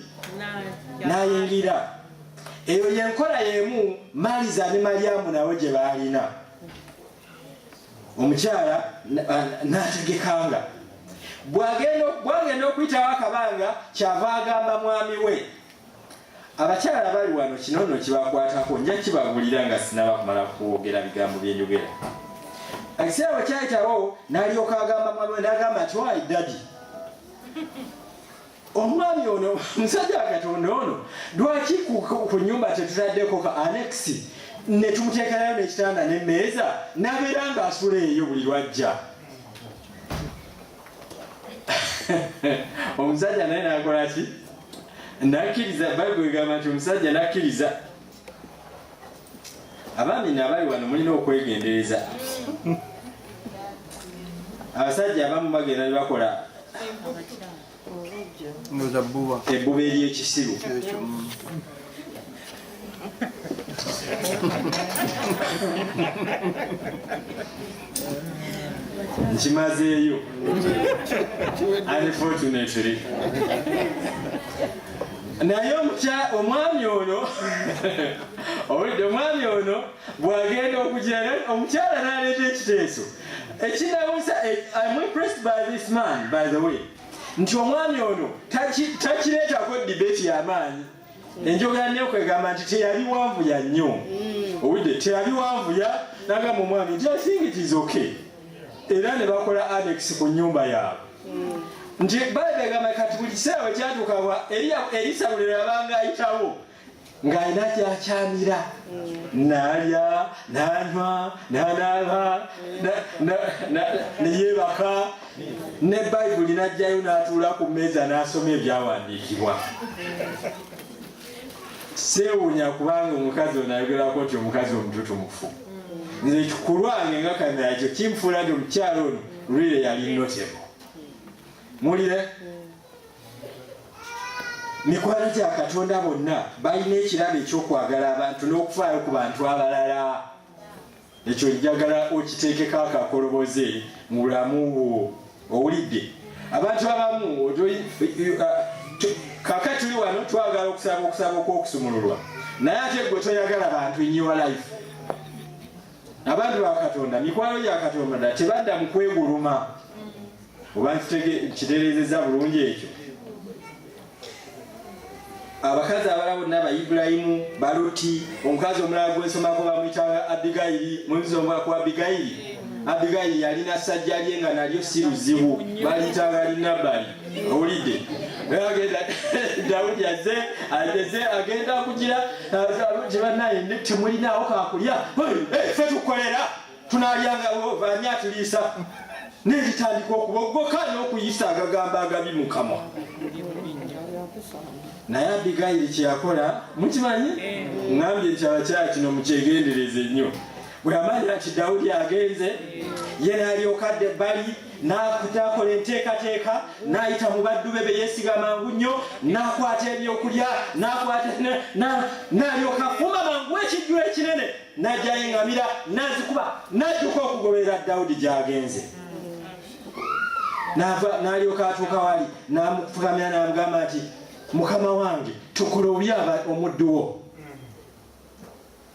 N'ayingira. Eyo y'enkola y'emu Maliza ne Malyamu nabo gye baalina. Omukyala n'ategekanga bwagenda okuyitawo akabanga kyava agamba mwami we. Abakyala bali wano kino nno kibakwatako, nja kibabuulira nga sinaba kumala kwogera bigambo bye njogera. Ekiseera bwe kyayitawo n'alyoka agamba mwami we n'agamba nti wayi dadi, Omwami ono, musajja wa Katonda ono, lwaki ku nyumba tetutaddeko ka annex ne tumuteekerayo n'ekitanda n'emmeeza n'abeera ng'asula eyo buli lwajja? Omusajja naye n'akola ki? Nakkiriza. Bayibuli egamba nti omusajja nakkiriza. Abaami nabali wano mulina okwegendereza. Abasajja abamu bagenda ne bakola ebbuba ery'ekisiru. Nkimazeeyo, unfortunately. Naye omwami ono, owulidde, omwami ono bw'agenda okugira, omukyala n'aleeta ekiteeso ekinawusa. I'm impressed by this man, by the way, nti omwami ono takireetako debate y'amaanyi. Enjogera nekwegamba nti teyabiwanvuya nnyo. Owulidde, teyabiwanvuya, nagamba omwami nti, "I think it is okay." Era ne bakola annex ku nnyumba yaabwe. Nti Bayibuli egamba kati buli kiseera bwe kyatuukabwa, Erisa buli lwe yabanga ayitawo ng'alina gyakyamira, n'alya, n'anywa, n'anaaba, ne yeebaka, ne Bayibuli n'ajjayo n'atuula ku mmeeza n'asoma ebyawandiikibwa. Seewuunya kubanga omukazi ono ayogerako nti omukazi omututumufu. Nze ku lwange nga kamera ekyo kinfuula nti omukyalo ono lwire yali notable. Mulire, mikwano gya Katonda bonna balina ekirabo ekyokwagala abantu n'okufaayo ku bantu abalala. Ekyo njagala okiteekeko akakoloboze mu bulamu bwo. Owulidde, abantu abamu kaka tuli wano twagala okusaba okusaba okw'okusumululwa, naye ate gwe toyagala bantu in your life. Abantu ba Katonda, mikwano gya Katonda, tebadda mu kweguluma. Oba nkitereezezza bulungi ekyo? Abakazi abalala bonna, ba Ibulayimu, Baluti, omukazi omulala gwensomako bamuyitanga Abigayiri. Muyinza ku Abigayiri? Abigayiri yalina sajja lye nga nalyo si luzibu, baliyitanga Linabali. Owulidde, agenda Dawudi azze azze agenda kugira tebanaye, temulinaawo kakulya, ffe tukolera tunalyanga, ani atuliisa? Neritandika okubogoka n'okuyisa agagambo agabi mu kamwa. Naye Abigayiri kyeyakola mukimanyi? Ŋambye nti abakyala kino mukyegendereze nnyo. Bwe yamanya nti Dawudi agenze, ye n'alyoka adda ebbali, n'akola enteekateeka, n'ayita mu baddu be be yeesiga mangu nnyo, n'akwata ebyokulya, n'akwata n'alyoka afumba mangu ekijjulo ekinene, n'ajjayo eŋŋamira n'azikuba, n'adduka okugoberera Dawudi gy'agenze. N'alyoka atuuka wali, n'amufukamira, n'amugamba nti, "Mukama wange, tukola obubi omuddu wo,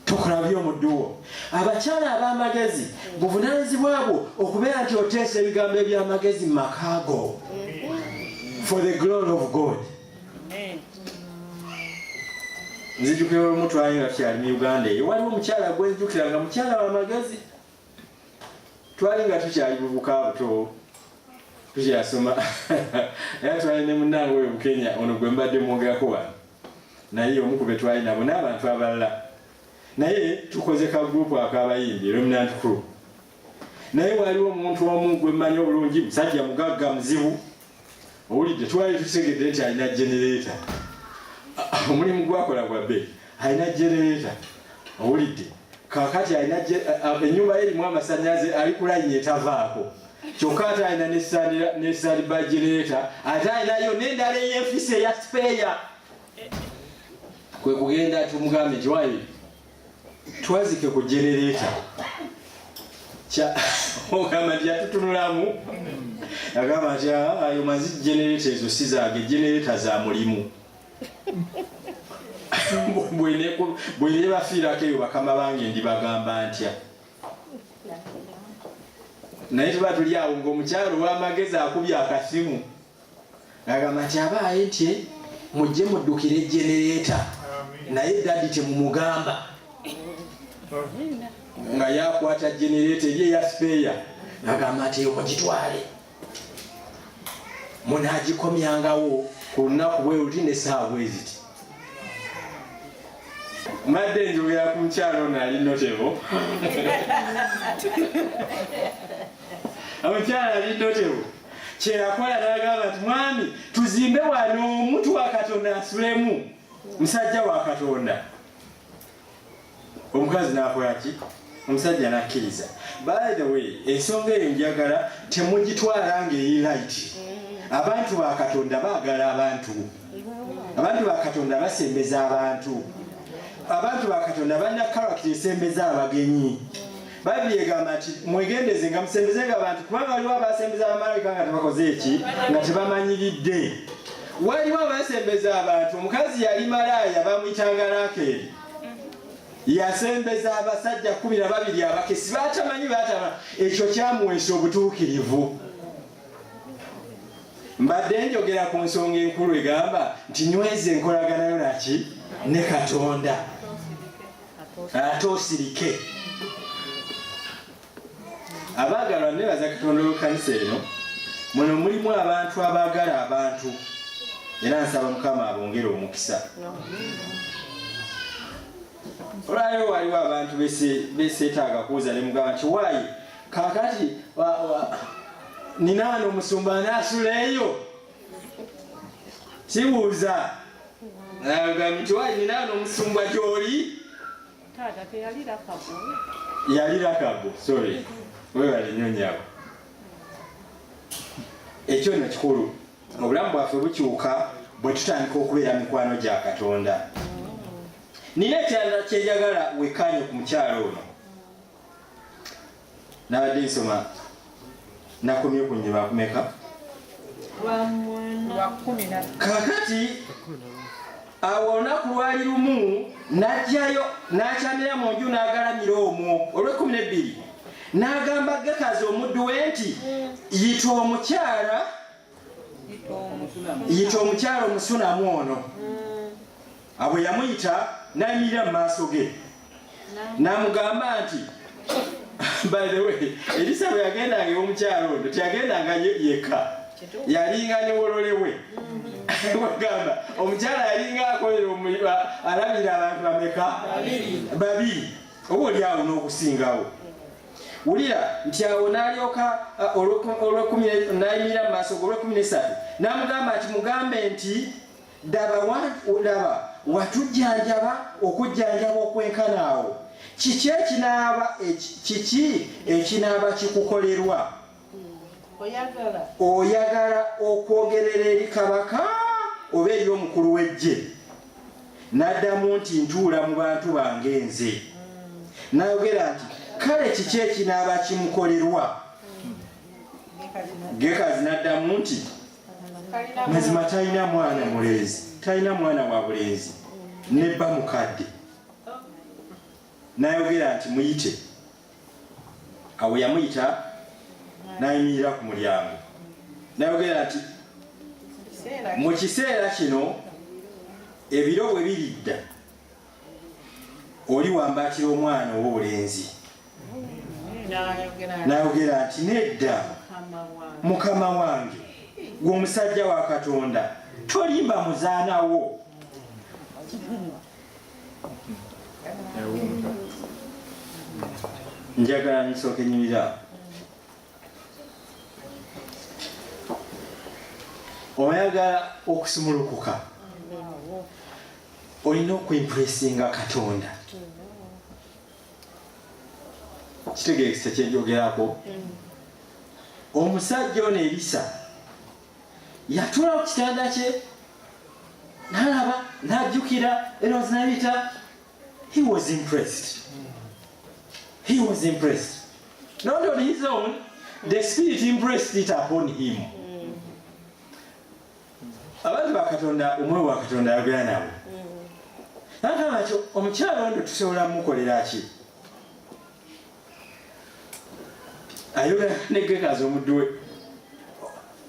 tukola bubi omuddu wo." Abakyala ab'amagezi, buvunaanyizibwa bwo okubeera nti oteesa ebigambo eby'amagezi mu maka go for the glory of God. Nzijukira olumu twali nga tukyali mu Uganda eyo, waliwo omukyala gwenzijukira nga mukyala w'amagezi. Twali nga tukyali bubuka buto, tukyasoma, era twali ne munnange oyo Bukenya ono gwe mbadde mwogerako wano, naye omu ku be twali nabo n'abantu abalala, naye tukoze ka group ak'abayimbi, Remnant Crew. Naye waliwo omuntu omu gwe mmanyi obulungi, musajja mugagga muzibu. Owulidde, twali tutegedde nti alina generator, omulimu gwakola gwa bbe, alina generator. Owulidde, kakati alina ennyumba ye erimu amasannyalaze, ali ku layini etavaako, kyokka ate alina ne standby generator, ate alinayo n'endala ey'enfisa eya spare. Kwe kugenda tumugambe nti, "Wayi, twazike ku generator." Ogamba nti yatutunulamu, agamba nti, "Ayo mazi, generator ezo si zange, generator za mulimu. Bwenebafiirako eyo bakama bange ndibagamba ntya?" Naye tuba tuli awo ngaomukyalo ow'amagezi akubye akasimu, agamba nti, "Abaaye nti mujje muddukire generator, naye daddy temumugamba." Nga yakwata generator eri eya spare, agamba nti, "Eyo mugitwale, munagikomyangawo." Ku lunaku bwe luti n'essaawa bwe ziti. Mbadde njogera ku mukyala ono ali notable. Omukyala ali notable. Kye yakola n'agamba nti mwami tuzimbe wano omuntu wa Katonda asulemu. Musajja wa Katonda. Omukazi n'akola ki? Omusajja n'akkiriza. By the way, ensonga eyo njagala temugitwala ng'eri light. Abantu ba Katonda baagala abantu. Abantu ba Katonda basembeza abantu. Abantu ba Katonda balina character esembeza abagenyi. Bayibuli egamba nti mwegendeze nga musembezenga abantu kubanga waliwo abasembeza bamalayika nga tebakoze eki nga tebamanyiridde. Waliwo abasembeza abantu, omukazi yali malaaya bamuyitanga Rakeli. Yasembeza abasajja 12 abakesi batamanyi batama, ekyo kyamuweesa obutuukirivu. Mbadde njogera ku nsonga enkulu egamba nti nyweza enkolagana yo naki ne Katonda ate osirike. Abaagalwa nebaza Katonda olw'ekkanisa eno, muno mulimu abantu abaagala abantu era nsaba Mukama abongere omukisa. Olwaleero waliwo abantu beseetaaga kubuuza ne mugamba nti waayi kaakati nina wano omusumba anaasula eyo kibuuza nagamba nti waayi nina wano omusumba gy'oli. Taata teyali Rakabu. Yali Rakabu, sorry. Weebale nnyo nnyabo. Ekyo nno kikulu. Obulamu bwaffe bukyuka bwe tutandika okubeera mikwano gya Katonda. Nina ekirala kye njagala wekkaanye ku mukyala ono. Nabadde nsoma nakomye ku nnyuma kumeka? Kaakati awo olunaku lwali lumu n'ajjayo n'akyamira mu nju n'agalamira omwo olw'ekkumi n'ebbiri n'agamba Gekazi omuddu we nti yita omukyala omusunamu ono. Abo yamuyita n'ayimirira mu maaso ge n'amugamba nti by the way, Elisa bwe yagendanga ew'omukyala ono teyagendanga yekka, yalinga ne wolole we. Wagamba omukyala yalinga akolera alabira abantu bameka? Babiri oba oli awo n'okusingawo. Wulira nti awo n'alyoka n'ayimirira mu maaso ge olw'ekkumi n'essatu n'amugamba nti mugambe nti laba watujjanjaba okujjanjaba okwenkana awo, kiki ekinaaba kikukolerwa? Oyagala okwogerera eri kabaka oba eri omukulu w'eggye? N'addamu nti ntuula mu bantu bange nze. N'ayogera nti kale kiki ekinaaba kimukolerwa? Gekazi n'addamu nti mazima talina mwana mulenzi, talina mwana wa bulenzi, ne bba mukadde. N'ayogera nti muyite. Awo yamuyita n'ayimirira ku mulyango. N'ayogera nti mu kiseera kino ebiro bwe biridda oli wambaatira omwana ow'obulenzi. N'ayogera nti nedda mukama wange, gwe omusajja wa Katonda tolimba muzaana wo. Njagala nsooke nnyumira. Oyagala okusumulukuka, olina okuimpressinga Katonda. Kitegeeza kye njogerako. Omusajja ono Elisa yatuula ku kitanda kye n'alaba n'ajjukira Eros n'ayita. He was impressed. He was impressed. Not on his own, the Spirit impressed it upon him. Abantu ba Katonda, omwoyo wa Katonda ayogera nabo. N'agamba nti omukyala ono tusobola mumukolera ki? Ayogera ne Gekazi omuddu we.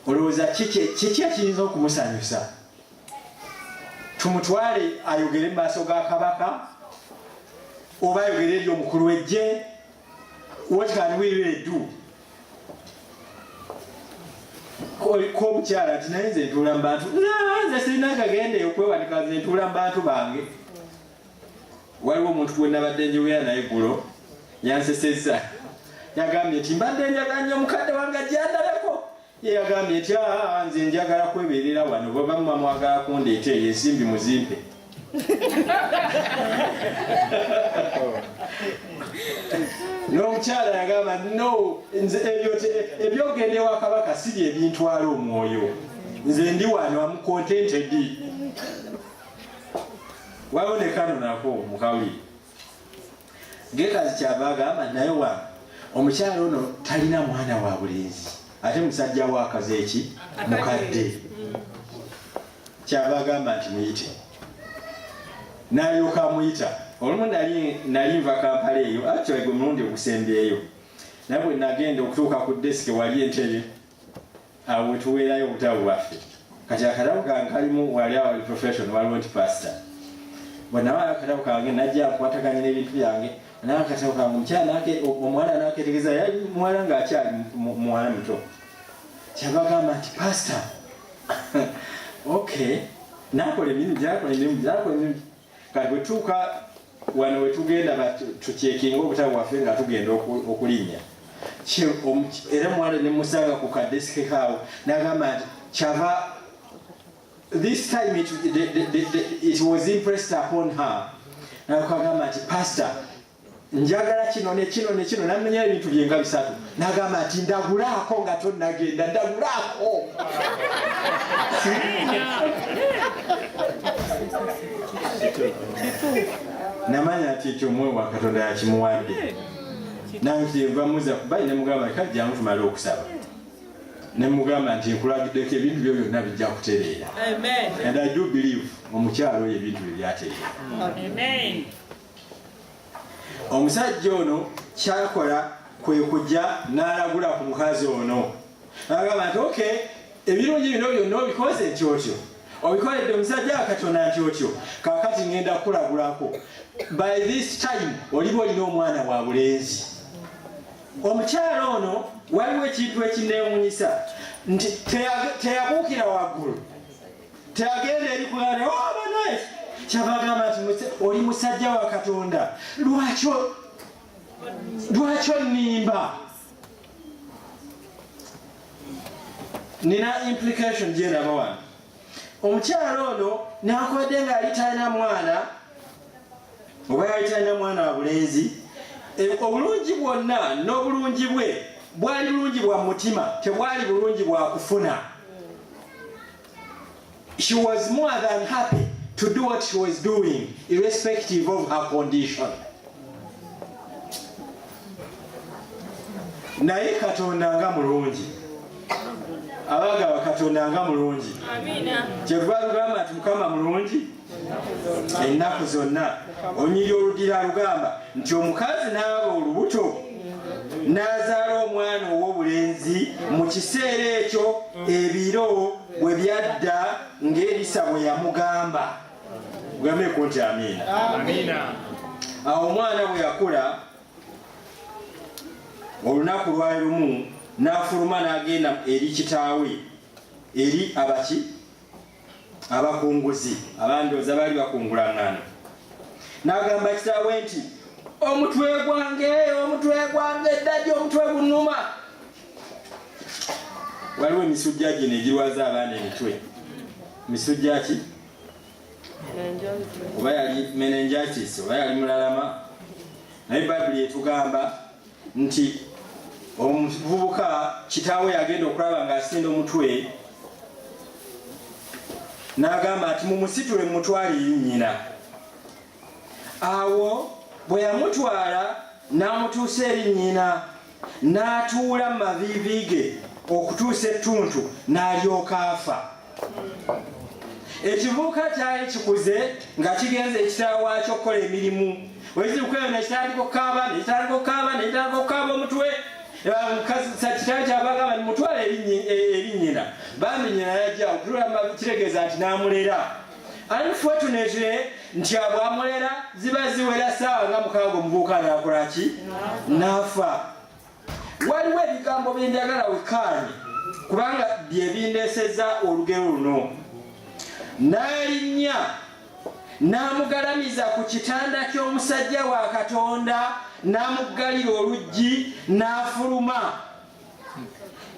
Olowooza kiki ekiyinza okumusanyusa? Tumutwale ayogere mu maaso ga kabaka oba ayogere eri omukulu w'eggye? What can we really do? Ko omukyala nti, "Naye nze ntuula mu bantu, nze sirina gagende okwewanika, nze ntuula mu bantu bange." Waliwo omuntu gwe nabadde njogera naye ggulo, yansesezza. Yagambye nti, "Mbadde njagala nnyo mukadde wange ajjandaleko." Ye yagambye nti, "Aa, nze njagala kwebeerera wano. Bwe bamuba mwagala kundeeta eyo, ensimbi muzimpe." N'omukyala yagamba, "No, nze ebyo ebyogenda ewa kabaka si bye bintwala omwoyo. Nze ndi wano, am contented." Waliwo ne kano nako mukawuli. Gekazi kyava agamba, "Naye wa omukyala ono talina mwana wa bulenzi, ate musajja we akaze eki mukadde." Kyava agamba nti, "Muyite." N'alyoka amuyita. Olumu nali nva Kampala eyo, actually gwe mulundi ogusembyeyo, naye bwe nagenda okutuuka ku desk wali entebe awo wetuweerayo obutabo bwaffe. Kati akatabo kange kalimu wali awali profession, waliwo nti pastor. Bwe nawa akatabo kange, najja nkwataganya n'ebintu byange, naye akatabo kange omukyala omuwala naketegeza. Yali muwala ng'akyali muwala muto. Kyava agamba nti, "Pastor, okay." Nakola emirimu, gyakola emirimu, gyakola emirimu. Kati bwe tuuka wano wetugenda tucheckinga obutabo bwaffe nga tugenda okulinnya, era muwala nemusanga ku kadesk kaawo, nagamba nti kyava this time it was impressed upon her. Nakagamba nti, "Pastor, njagala kino ne kino ne kino." Namenya ebintu byenga bisatu, nagamba nti, "Ndagulaako nga tonnagenda, ndagulaako." Namanya nti ekyo omwoyo wa Katonda yakimuwadde. Nange kyenva muza kubayi nemugamba, "Kale jangu tumale okusaba." Nemugamba nti, "Nkulagiddeko, ebintu byo byonna bijja kutereera." Amen. And I do believe omukyalo oyo ebintu bye byatereera. Amen. Omusajja ono kyakola kwe kujja n'alagula ku mukazi ono, agamba nti, "Okay, ebirungi bino byonna obikoze nti otyo, obikoledde omusajja wa Katonda nti otyo. Kakati ngenda kukulagulako, by this time oliba olina omwana wa bulenzi." Omukyalo ono, waliwo ekintu ekineewunyisa nti teyabuukira waggulu, teyagenda eri kulana banaye. Kyabagamba nti, "Oli musajja wa Katonda, lwaki onnimba?" Nina implication gyendaba wano. Omukyalo ono nankubadde nga yali talina mwana, oba yali talina mwana wa bulenzi, obulungi bwonna n'obulungi bwe bwali bulungi bwa mutima, tebwali bulungi bwa kufuna. She was more than happy to do what she was doing irrespective of her condition. Naye Katonda nga mulungi! Abagaba, Katonda nga mulungi! Amina. Kyetuva lugamba nti Mukama mulungi ennaku zonna. Olunyiri oludira lugamba nti omukazi n'aba olubuto n'azaala omwana ow'obulenzi mu kiseera ekyo ebiro bwe byadda, ng'Erisa bwe yamugamba. Gambeko nti amiina. Amina. Awo omwana bwe yakula, olunaku lwali lumu n'afuluma n'agenda eri kitaawe, eri abaki abakunguzi, abandooza baali bakungula ŋŋano. N'agamba kitaawe nti, "Omutwe gwange, omutwe gwange, daddy, omutwe gunnuma." Waliwo emisujja gino egirwaza abaana emitwe. Misujja ki? Oba yali meningitis, oba yali mulalama. Naye Bayibuli etugamba nti omuvubuka kitaawe yagenda okulaba ng'asinda omutwe, n'agamba nti, "Mumusitule mumutwale eri nnyina." Awo bwe yamutwala n'amutuusa eri nnyina, n'atuula mu maviivi ge okutuusa ettuntu, n'alyoka afa. Ekivubuka kyali kikuze nga kigenze ekitaawe waakyo okukola emirimu. Wekirukweyo nekitandika okukaaba, nekitandika okukaaba, nekitandika okukaaba omutwe. Kitaawe kyabagamba, "Nimutwale eri nnyina." Bambi nnyina yajja okutula, kitegeeza nti n'amulera. Unfortunately nti abwamulera ziba ziwera saawa nga 6, omuvubuka nakola ki? N'afa. Waliwo ebigambo byenjagala wekkaanye. Kubanga bye bindeesezza olugero luno. N'alinnya n'amugalamiza ku kitanda ky'omusajja wa Katonda, n'amuggalira oluggi, n'afuluma.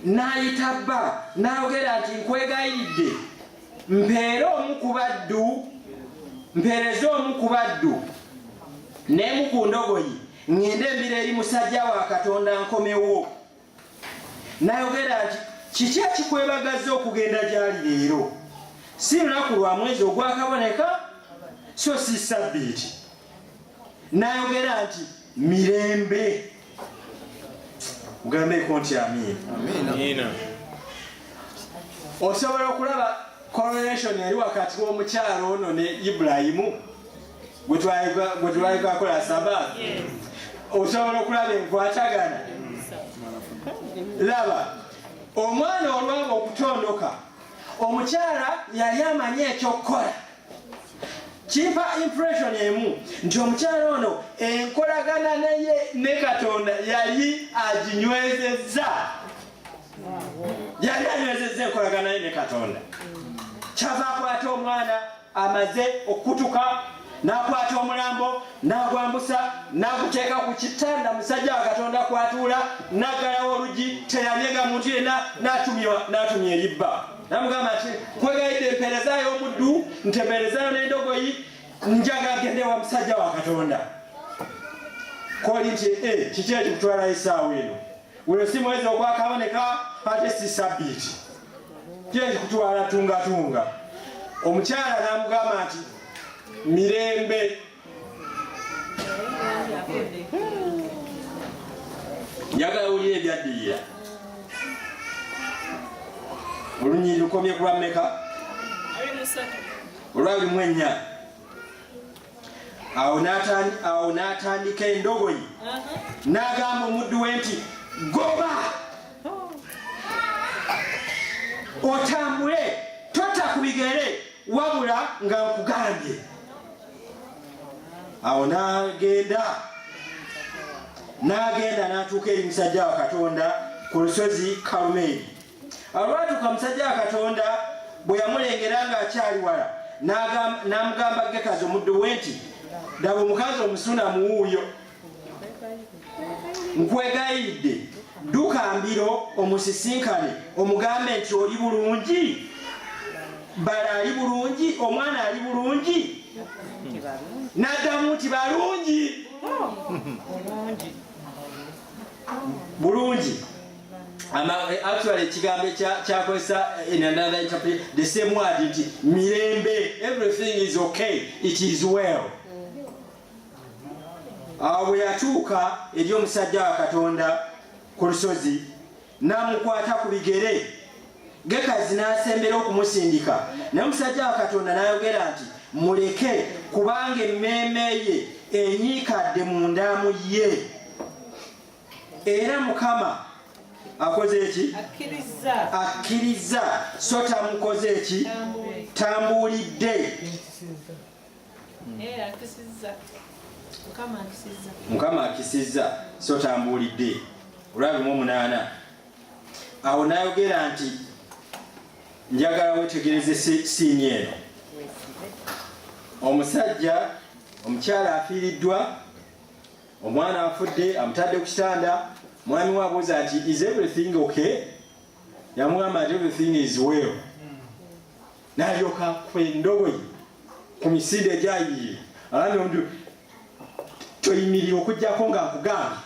N'ayita bba n'ayogera nti, "Nkwegayiridde, mpeere omu ku baddu, mpeereze omu ku baddu n'emu ku ndogoyi, ŋŋende embiro eri musajja wa Katonda, nkomewo." N'ayogera nti, "Kiki ekikwebagazza okugenda gy'ali leero? Si lunaku lwa mwezi ogwakaboneka, so si sabbiiti." N'ayogera nti, "Mirembe." Mugambeeko nti amiina. Osobola okulaba correlation eri wakati w'omukyalo ono ne Ibulayimu gwe twalikakola saba. Osobola okulaba enkwatagana. Laba omwana olwaba okutondoka, omukyala yali amanyi ekyokukola. Kimpa impression emu nti omukyala ono enkolagana naye ne Katonda yali aginywezezza, yali anywezezza enkolagana ye ne Katonda. Kyava akwata omwana amaze okukutuka, n'akwata omulambo n'agwambusa, n'aguteeka ku kitanda musajja wa Katonda kwatuula, n'aggalawo oluggi. Teyanyega muntu yenna. N'atumya eri bba, namugamba nti, "Kwegayidde, empeerezaayo omuddu, ntembeerezaayo n'endogoyi, njaga gende wa musajja wa Katonda." Koli nti, "Eh, kiki ekikutwalayo essaawa eno? Guno si mwezi ogwakaboneka, ate si sabbiiti. Kiki ekikutwala tungatunga?" Omukyala n'amugamba nti, "Mirembe." Njagala wulira ebyaddirira. Olunyiri lukomye ku lwammeka? Olwa 24. Awo n'atandika endogoyi, n'agamba omuddu we nti, "Goba otambule, tota ku bigere wabula nga nkugambye." Awo n'agenda n'atuuka eri musajja wa Katonda ku lusozi Kalumeeri. Olwatuuka, musajja wa Katonda bwe yamulengera ng'akyali wala, n'amugamba Gekazi omuddu we nti, "Ddaba, omukazi Omusunamu wuuyo. Nkwegayiridde, dduka mbiro omusisinkane, omugambe nti, 'Oli bulungi? Bala ali bulungi? Omwana ali bulungi?'" N'addamu nti, "Balungi, bulungi." Actually ekigambo kyakozesa in another interpret the same word nti mirembe, everything is okay, it is well. Awo bwe yatuuka eri omusajja wa Katonda ku lusozi, n'amukwata ku bigere. Gekazi n'asembera okumusindika, naye omusajja wa Katonda n'ayogera nti, "Muleke, kubanga emmeeme ye enyiikadde mu ndaamu ye, era Mukama akoze eki? Akkiriza. Akkiriza, so tamukoze eki? Tambuulidde." Eh, akisizza. Mukama akisizza. Mukama akisizza, so tambuulidde. Olwa 28, awo n'ayogera nti, njagala wetegereze scene eno. Omusajja, omukyala afiiriddwa omwana, afudde, amutadde ku kitanda. Mwami we abuuza nti, "Is everything okay?" Yamugamba nti, "Everything is well." N'alyoka ku endogoyi ku misinde egyayirira, agambye omuntu, "Toyimirira okugjako nga nkugambye."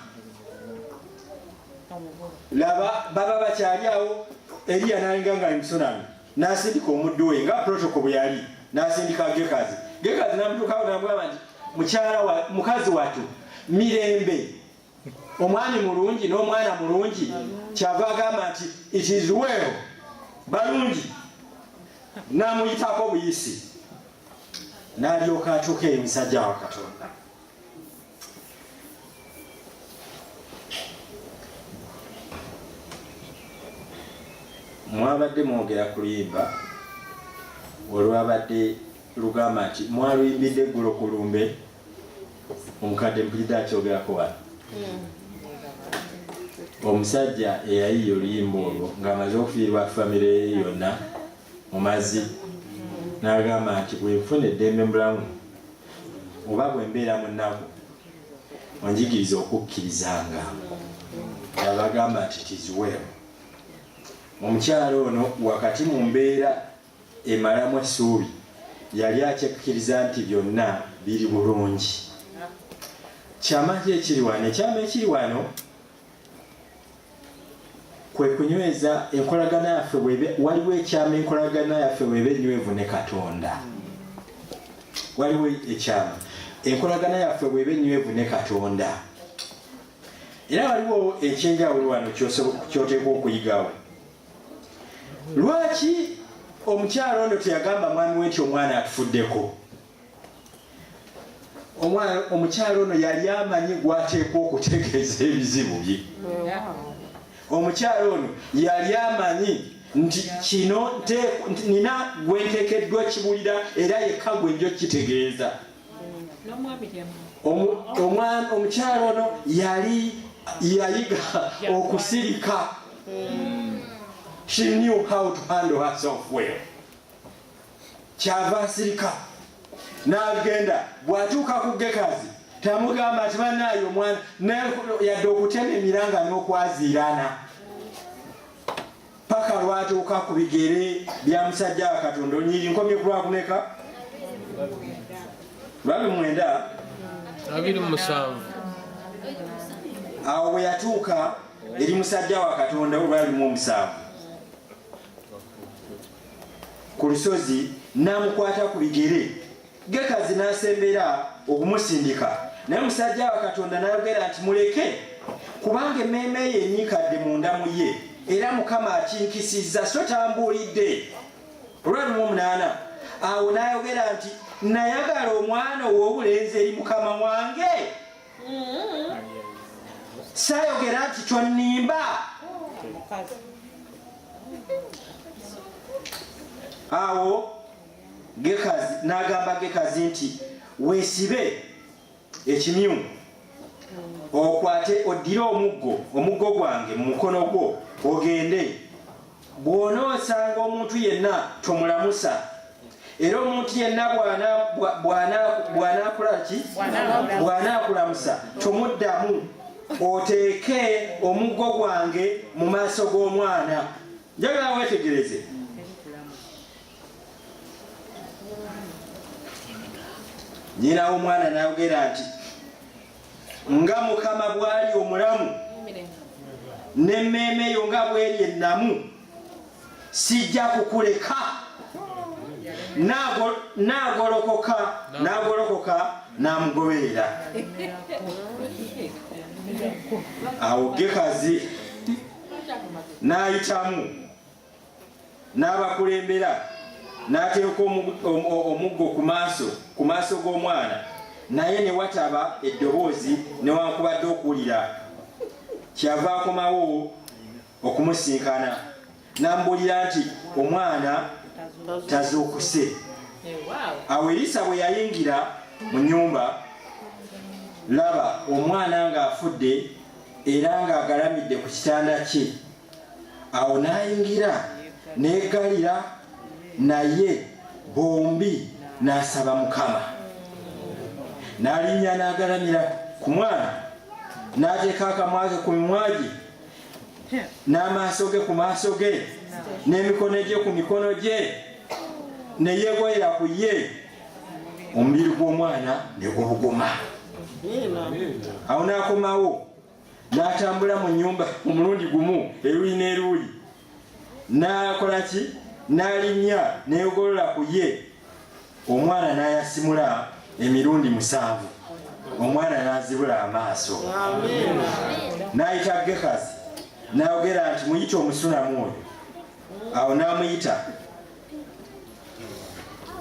Laba, baba bakyali awo, Eriya nalinga nga ali musunami, n'asindika omuddu we nga protocol bwe yali, n'asindika Gekazi. Gekazi n'amutuukawo n'amugamba nti, "Mukyala wa mukazi wattu, mirembe? Omwami mulungi n'omwana mulungi?" Kyava agamba nti, "It is well, balungi." N'amuyitako buyisi, n'alyoka atuuka eri musajja wa Katonda. Mwabadde mwogera ku luyimba olwabadde lugamba nti mwaluyimbidde eggulo ku lumbe. Omukadde mpulidde akyogerako wano. Omusajja eyayiiya oluyimba olwo ng'amaze okufiirwa famire ye yonna mu mazzi n'agamba nti bwe nfuna eddembe mu bulamu oba bwe mbeera mu nnaku onjigiriza okukkirizanga. Yabagamba nti it is well. Omukyala ono wakati mu mbeera emalamu essuubi yali akyekkiriza nti byonna biri bulungi. Kyama ki ekiri wano? Ekyama ekiri wano kwe kunyweza enkolagana yaffe bwebe, waliwo ekyama enkolagana yaffe bweba enywevu ne Katonda. Waliwo ekyama enkolagana yaffe bweba enywevu ne Katonda. Era waliwo ekyenjawulo wano ky'oteekwa okuyigawo. Lwaki omukyala ono teyagamba mwami we nti omwana atufuddeko? Omukyala ono yali amanyi gwateekwa okutegeeza ebizibu bye. Omukyala ono yali amanyi nti kino nina gwe nteekeddwa kibulira era yekka gwe nja okukitegeeza. Omukyala ono yali yayiga okusirika. She knew how to handle herself well. Kyava asirika n'agenda. Bw'atuuka ku Gekazi tamugamba nti bannaaye omwana, yadde okutema emiranga n'okwaziirana, paka lwatuuka ku bigere bya musajja wa Katonda. Onyiri nkomye ku lwakumeka? 29. 27. Awo bwe yatuuka eri musajja wa Katonda olwa 27 ku lusozi n'amukwata ku bigere, Gekazi n'asembera okumusindika, naye musajja wa Katonda n'ayogera nti muleke, kubanga emmeeme ye enyiikadde munda mu ye, era Mukama akinkisizza so tambuulidde. Olwa 28, awo n'ayogera nti nayagala omwana ow'obulenzi eri mukama wange? Saayogera nti tonnimba? Awo Gekazi n'agamba Gekazi nti weesibe ekimyu okwate oddire omuggo gwange mu mukono gwo ogende. Bw'onoosanga omuntu yenna tomulamusa, era omuntu yenna bw'anaakola ki, bw'anaakulamusa tomuddamu, oteeke omuggo gwange mu maaso g'omwana. Njagala weetegereze. Nnyina w'omwana n'ayogera nti nga Mukama bw'ali omulamu n'emmeeme yo nga bw'eri ennamu, sijja kukuleka. N'agolokoka n'amugoberera. Awo Gekazi n'ayitamu n'abakulembera n'ateeka omuggo ku maaso g'omwana, naye ne wataba eddoboozi newankubadde okuwulira. Kyava akomawo okumusinkana n'amubuulira nti omwana tazuukuse. Awo Erisa bwe yayingira mu nnyumba, laba, omwana ng'afudde era ng'agalamidde ku kitanda kye. Awo n'ayingira n'eggalira naye bombi, n'asaba Mukama. N'alinnya n'agalamira ku mwana, n'ateeka akamwa ke ku mimwa gye, n'amaaso ge ku maaso ge, n'emikono gye ku mikono gye, ne yeegoyera ku ye, omubiri gw'omwana ne gubuguma. Awo n'akomawo n'atambula mu nnyumba omulundi gumu eruuyi n'eruuyi, n'akola ki, n'alinnya neegolola ku ye, omwana n'ayasimula emirundi 7, omwana n'azibula amaaso. N'ayita Gekazi n'ayogera nti muyite Omusunamu oyo. Awo n'amuyita.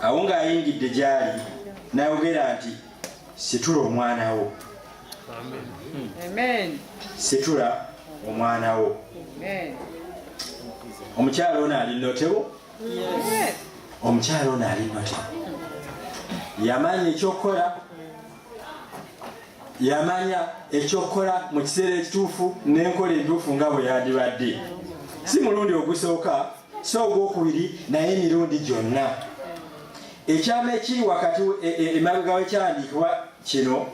Awo ng'ayingidde gy'ali n'ayogera nti situla omwana wo. Situla omwana wo. Omukyala ono ali notable. Omukyala ono ali notable, yamanya ekyokukola. Yamanya ekyokukola mu kiseera ekituufu n'enkola entuufu nga bwe yandibadde. Si mulundi ogusooka, si ogwokubiri, naye emirundi gyonna. Ekyama ekiri wakati emabega w'ekyawandiikibwa kino,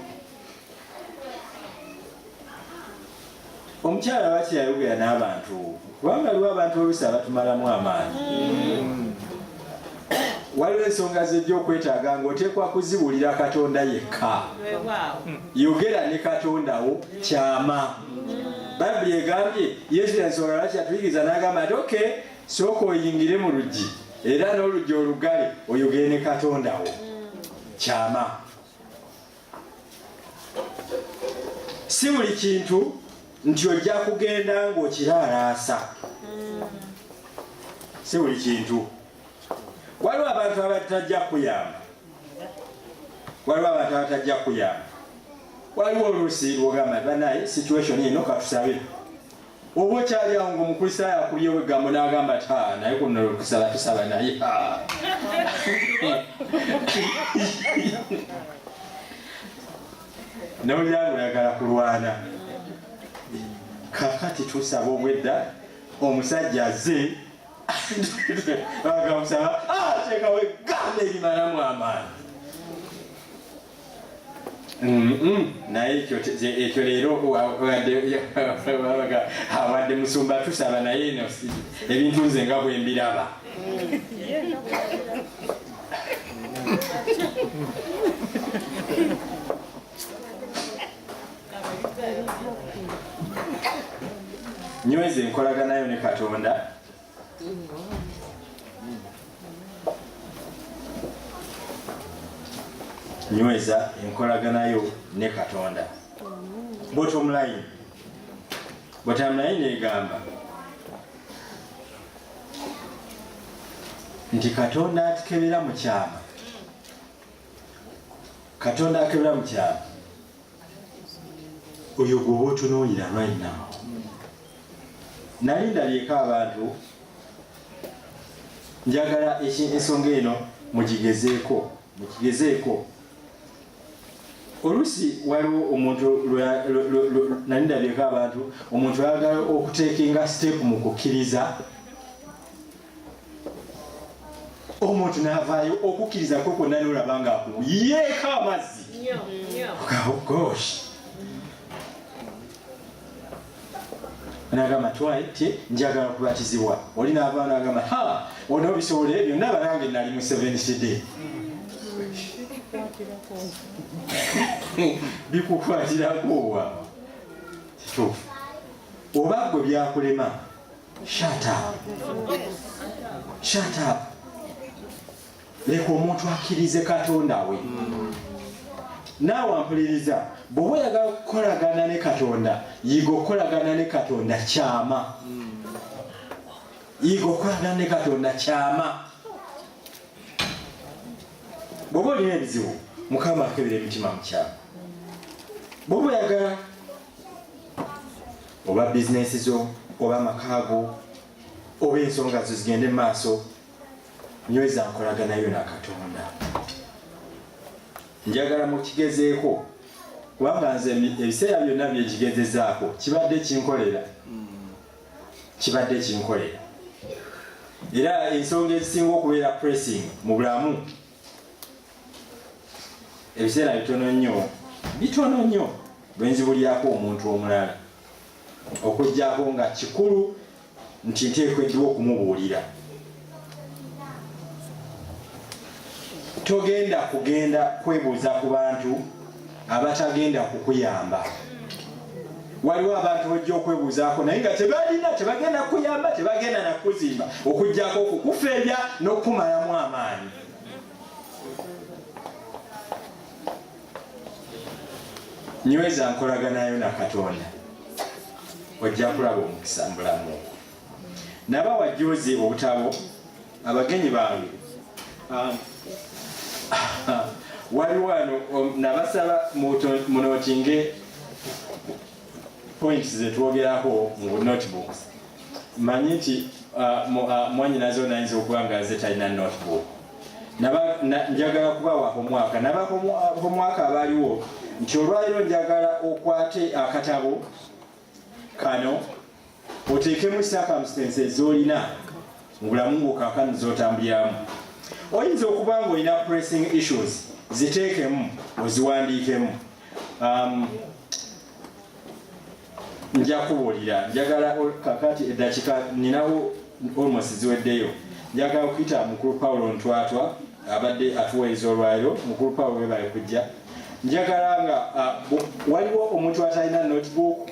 omukyala lwaki yayogera n'abantu? Kubanga waliwo abantu oluusi abatumalamu amaanyi. Waliwo ensonga z'ojja okwetaaga ng'oteekwa kuzibuulira Katonda yekka. Yogera ne Katonda wo kyama. Bayibuli egambye, Yesu ensonga lwaki yatuyigiriza n'agamba nti okay, sooka oyingire mu luggi era n'oluggi olugale oyogere ne Katonda wo kyama. Si buli kintu nti ojja kugenda ng'okiraalaasa. Si buli kintu. Waliwo abantu abatajja kuyamba. Waliwo abantu abatajja kuyamba. Waliwo oluusi lw'ogamba banaye situation eno katusabe. Oba okyali awo ng'Omukristaayo akubyewo eggambo n'agamba nti naye kuno kusaba tusaba naye. N'owulira ng'oyagala kulwana. Kaakati tusaba obwedda omusajja azze agamusaba teekawo eggambo erimalamu amaanyi. Naye ekyo leero wadde musumba tusaba naye eno ebintu nze nga bwe mbiraba. Nyweza enkolaganayo ne Katonda. Nyweza enkolaganayo ne Katonda. Bottom line. Bottom line egamba nti Katonda atukebera mu kyama. Katonda akebera mu kyama. Oyo gw'oba otunuulira right now. Nali ndabyeko abantu, njagala ensonga eno mugigezeeko, mukigezeeko. Oluusi waliwo omuntu nali ndabyeko abantu, omuntu ayagala okuteekinga step mu kukkiriza. Omuntu n'avaayo okukkiriza kwe kwonna n'olaba ng'akuyeeko amazzi. Oh gosh. N'agamba twaye ti njagala kubatizibwa. Oli n'avaayo n'agamba ha onoobisobola ebyo ndaba nange nali mu Seventh Day. Bikukwatirako wa? Kituufu. Oba gwe byakulema, shut up. Shut up. Leka omuntu akkirize Katonda we. Naawe ampuliriza, bw'oba oyagala okukolagana ne Katonda, yiga okukolagana ne Katonda kyama. Yiga okukolagana ne Katonda kyama. Bw'oba olina ebizibu, Mukama akebera emitima mu kyama. Bw'oba oyagala oba bizinensi zo, oba amaka go, oba ensonga zo zigende mu maaso, nyweza nkolaganayo na Katonda. Njagala mukigezeeko, kubanga nze ebiseera byonna bye nkigezezaako kibadde kinkolera. Kibadde kinkolera. Era ensonga ezisinga okubeera pressing mu bulamu ebiseera bitono nnyo, bitono nnyo bwe nzibulyako omuntu omulala, okuggyako nga kikulu nti nteekeddwa okumubuulira. Togenda kugenda kwebuuza ku bantu abatagenda kukuyamba. Waliwo abantu b'ojja okwebuuzaako naye nga tebalina, tebagenda kukuyamba, tebagenda na kukuzimba, okuggyako okukufeebya n'okukumalamu amaanyi. Nyweza nkolaganayo na Katonda, ojja kulaba omukisa mu bulamu bwo. Nabawa jjuuzi obutabo abagenyi bange. Waliwo wano nabasaba munootinge points ze twogerako mu notebooks. Manyi nti mwannyinaze ono ayinza okuba nga nze talina notebook. Njagala kubawa homework. Naba homework abaaliwo Nti olwaliro njagala okwate akatabo kano oteekemu circumstances z'olina mu bulamu bwo kaakano z'otambuliramu. Oyinza okuba ng'olina pressing issues, ziteekemu oziwandiikemu. Nja kubuulira, njagala kakati eddakiika ninawo almost ziweddeyo. Njagala okuyita mukulu Paulo Ntwatwa abadde atuweereza olwaliro. Mukulu Paulo, webale kujja. Njagala nga waliwo omuntu atalina notebook?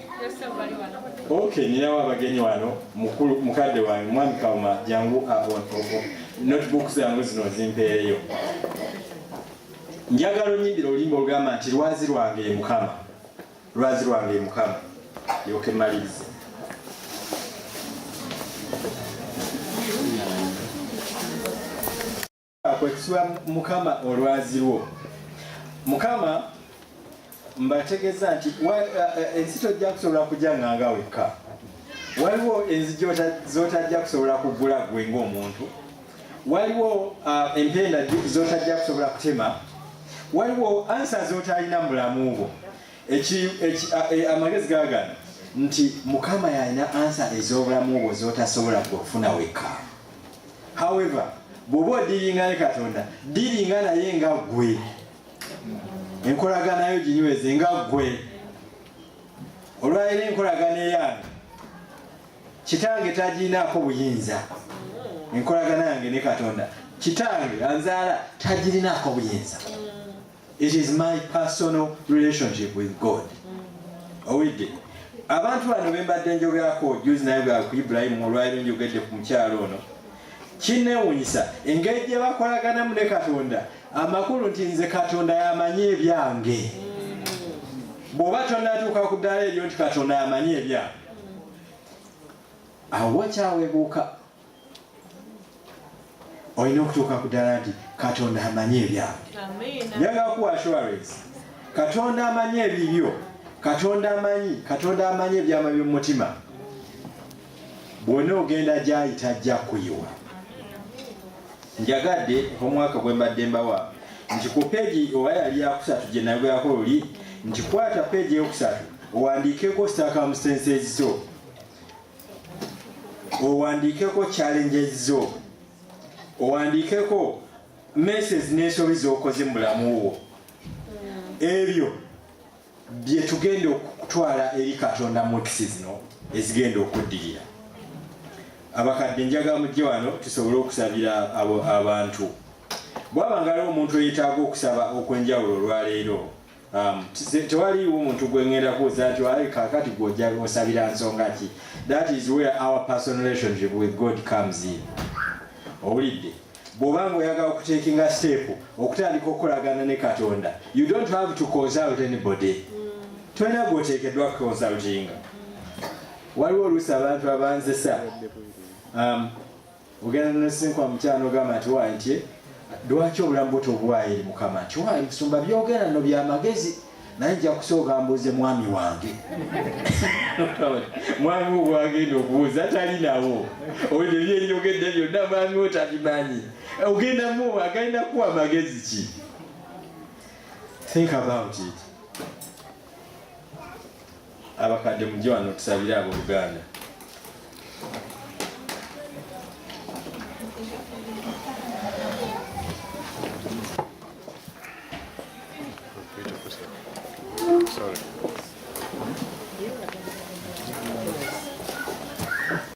Okay, ninawo abagenyi wano. Mukulu mukadde wange mwami Kawuma, jangu, notebook zangu zino zimpeereyo. Njagala onyimbira oluyimba olugamba nti lwazi lwange ye Mukama, lwazi lwange ye Mukama, yoke malirize. Kwe kusiba Mukama olwazi lwo. Mukama mbategeeza nti ensi tojja kusobola kujjaŋŋanga wekka. Waliwo enzigi z'otajja kusobola kuggula ggwe ng'omuntu, waliwo empenda z'otajja kusobola kutema, waliwo answer z'otalina mu bulamu bwo. Amagezi gagano nti Mukama yalina answer ez'obulamu bwo z'otasobola gwe okufuna wekka. However, bw'oba odealinga ne Katonda, dealinga naye nga ggwe, enkolagana yo ginyweze nga ggwe. Olwaliro enkolagana eyange kitange tagirinaako buyinza, enkolagana yange ne Katonda kitange anzaala tagirinaako buyinza. It is my personal relationship with God. Owulidde abantu bano bembadde njogerako juzi, nayogera ku Ibulayimu, olwaliro njogedde ku mukyalo ono. Kinneewuunyisa engeri gye bakolaganamu ne Katonda, amakulu nti nze Katonda yamanyi ebyange. Bw'oba tonnatuuka ku ddaala eryo nti Katonda yamanyi ebyange, awo wakyawebuuka. Olina okutuuka ku ddaala nti Katonda amanyi ebyange. Njagala kuwa assurance, Katonda amanyi ebibyo. Katonda amanyi, Katonda amanyi ebyama by'omu mutima. Bw'ona ogenda gyayita ajja kuyiwa. Njagadde omwaka gwe mbadde mbawa nti ku peegi oba yali yakusatu gye nayogerako luli nti kwata peegi eyokusatu owandiikeko circumstances zo, owandiikeko challenges zo, owandiikeko messes n'ensobi z'okoze mu bulamu bwo. Ebyo bye tugenda okutwala eri Katonda mu weeks zino ezigenda okuddirira. Abakadde, njagala mujje wano tusobole okusabira abo abantu. Bwaba nga aliwo omuntu eyetaaga okusaba okw'enjawulo olwaleero, tewaliiwo omuntu gwe ŋŋenda kubuuza nti ayi kaakati gw'ojja osabira nsonga ki. That is where our personal relationship with God comes in. Owulidde, bw'oba nga oyagala okutakinga step okutandika okukolagana ne Katonda, you don't have to consult anybody. Tolina gwoteekeddwa kuconsultinga. Waliwo oluusi abantu abanzesa, ogenda nosinkwa mukyala nogamba nti waayi nti lwaki obulamu bwo tobuwaayo eri Mukama? Nti waayi musumba, byogera nno byamagezi, naye nja kusooka mbuuze mwami wange. Mwami wo gwagenda okubuuza talinawo. Oyo byenyogedde byonna mwami wo tabimanyi. Ogenda mu agenda kuwa amagezi ki? Think about it. Abakadde, mujje wano tusabire abooluganda.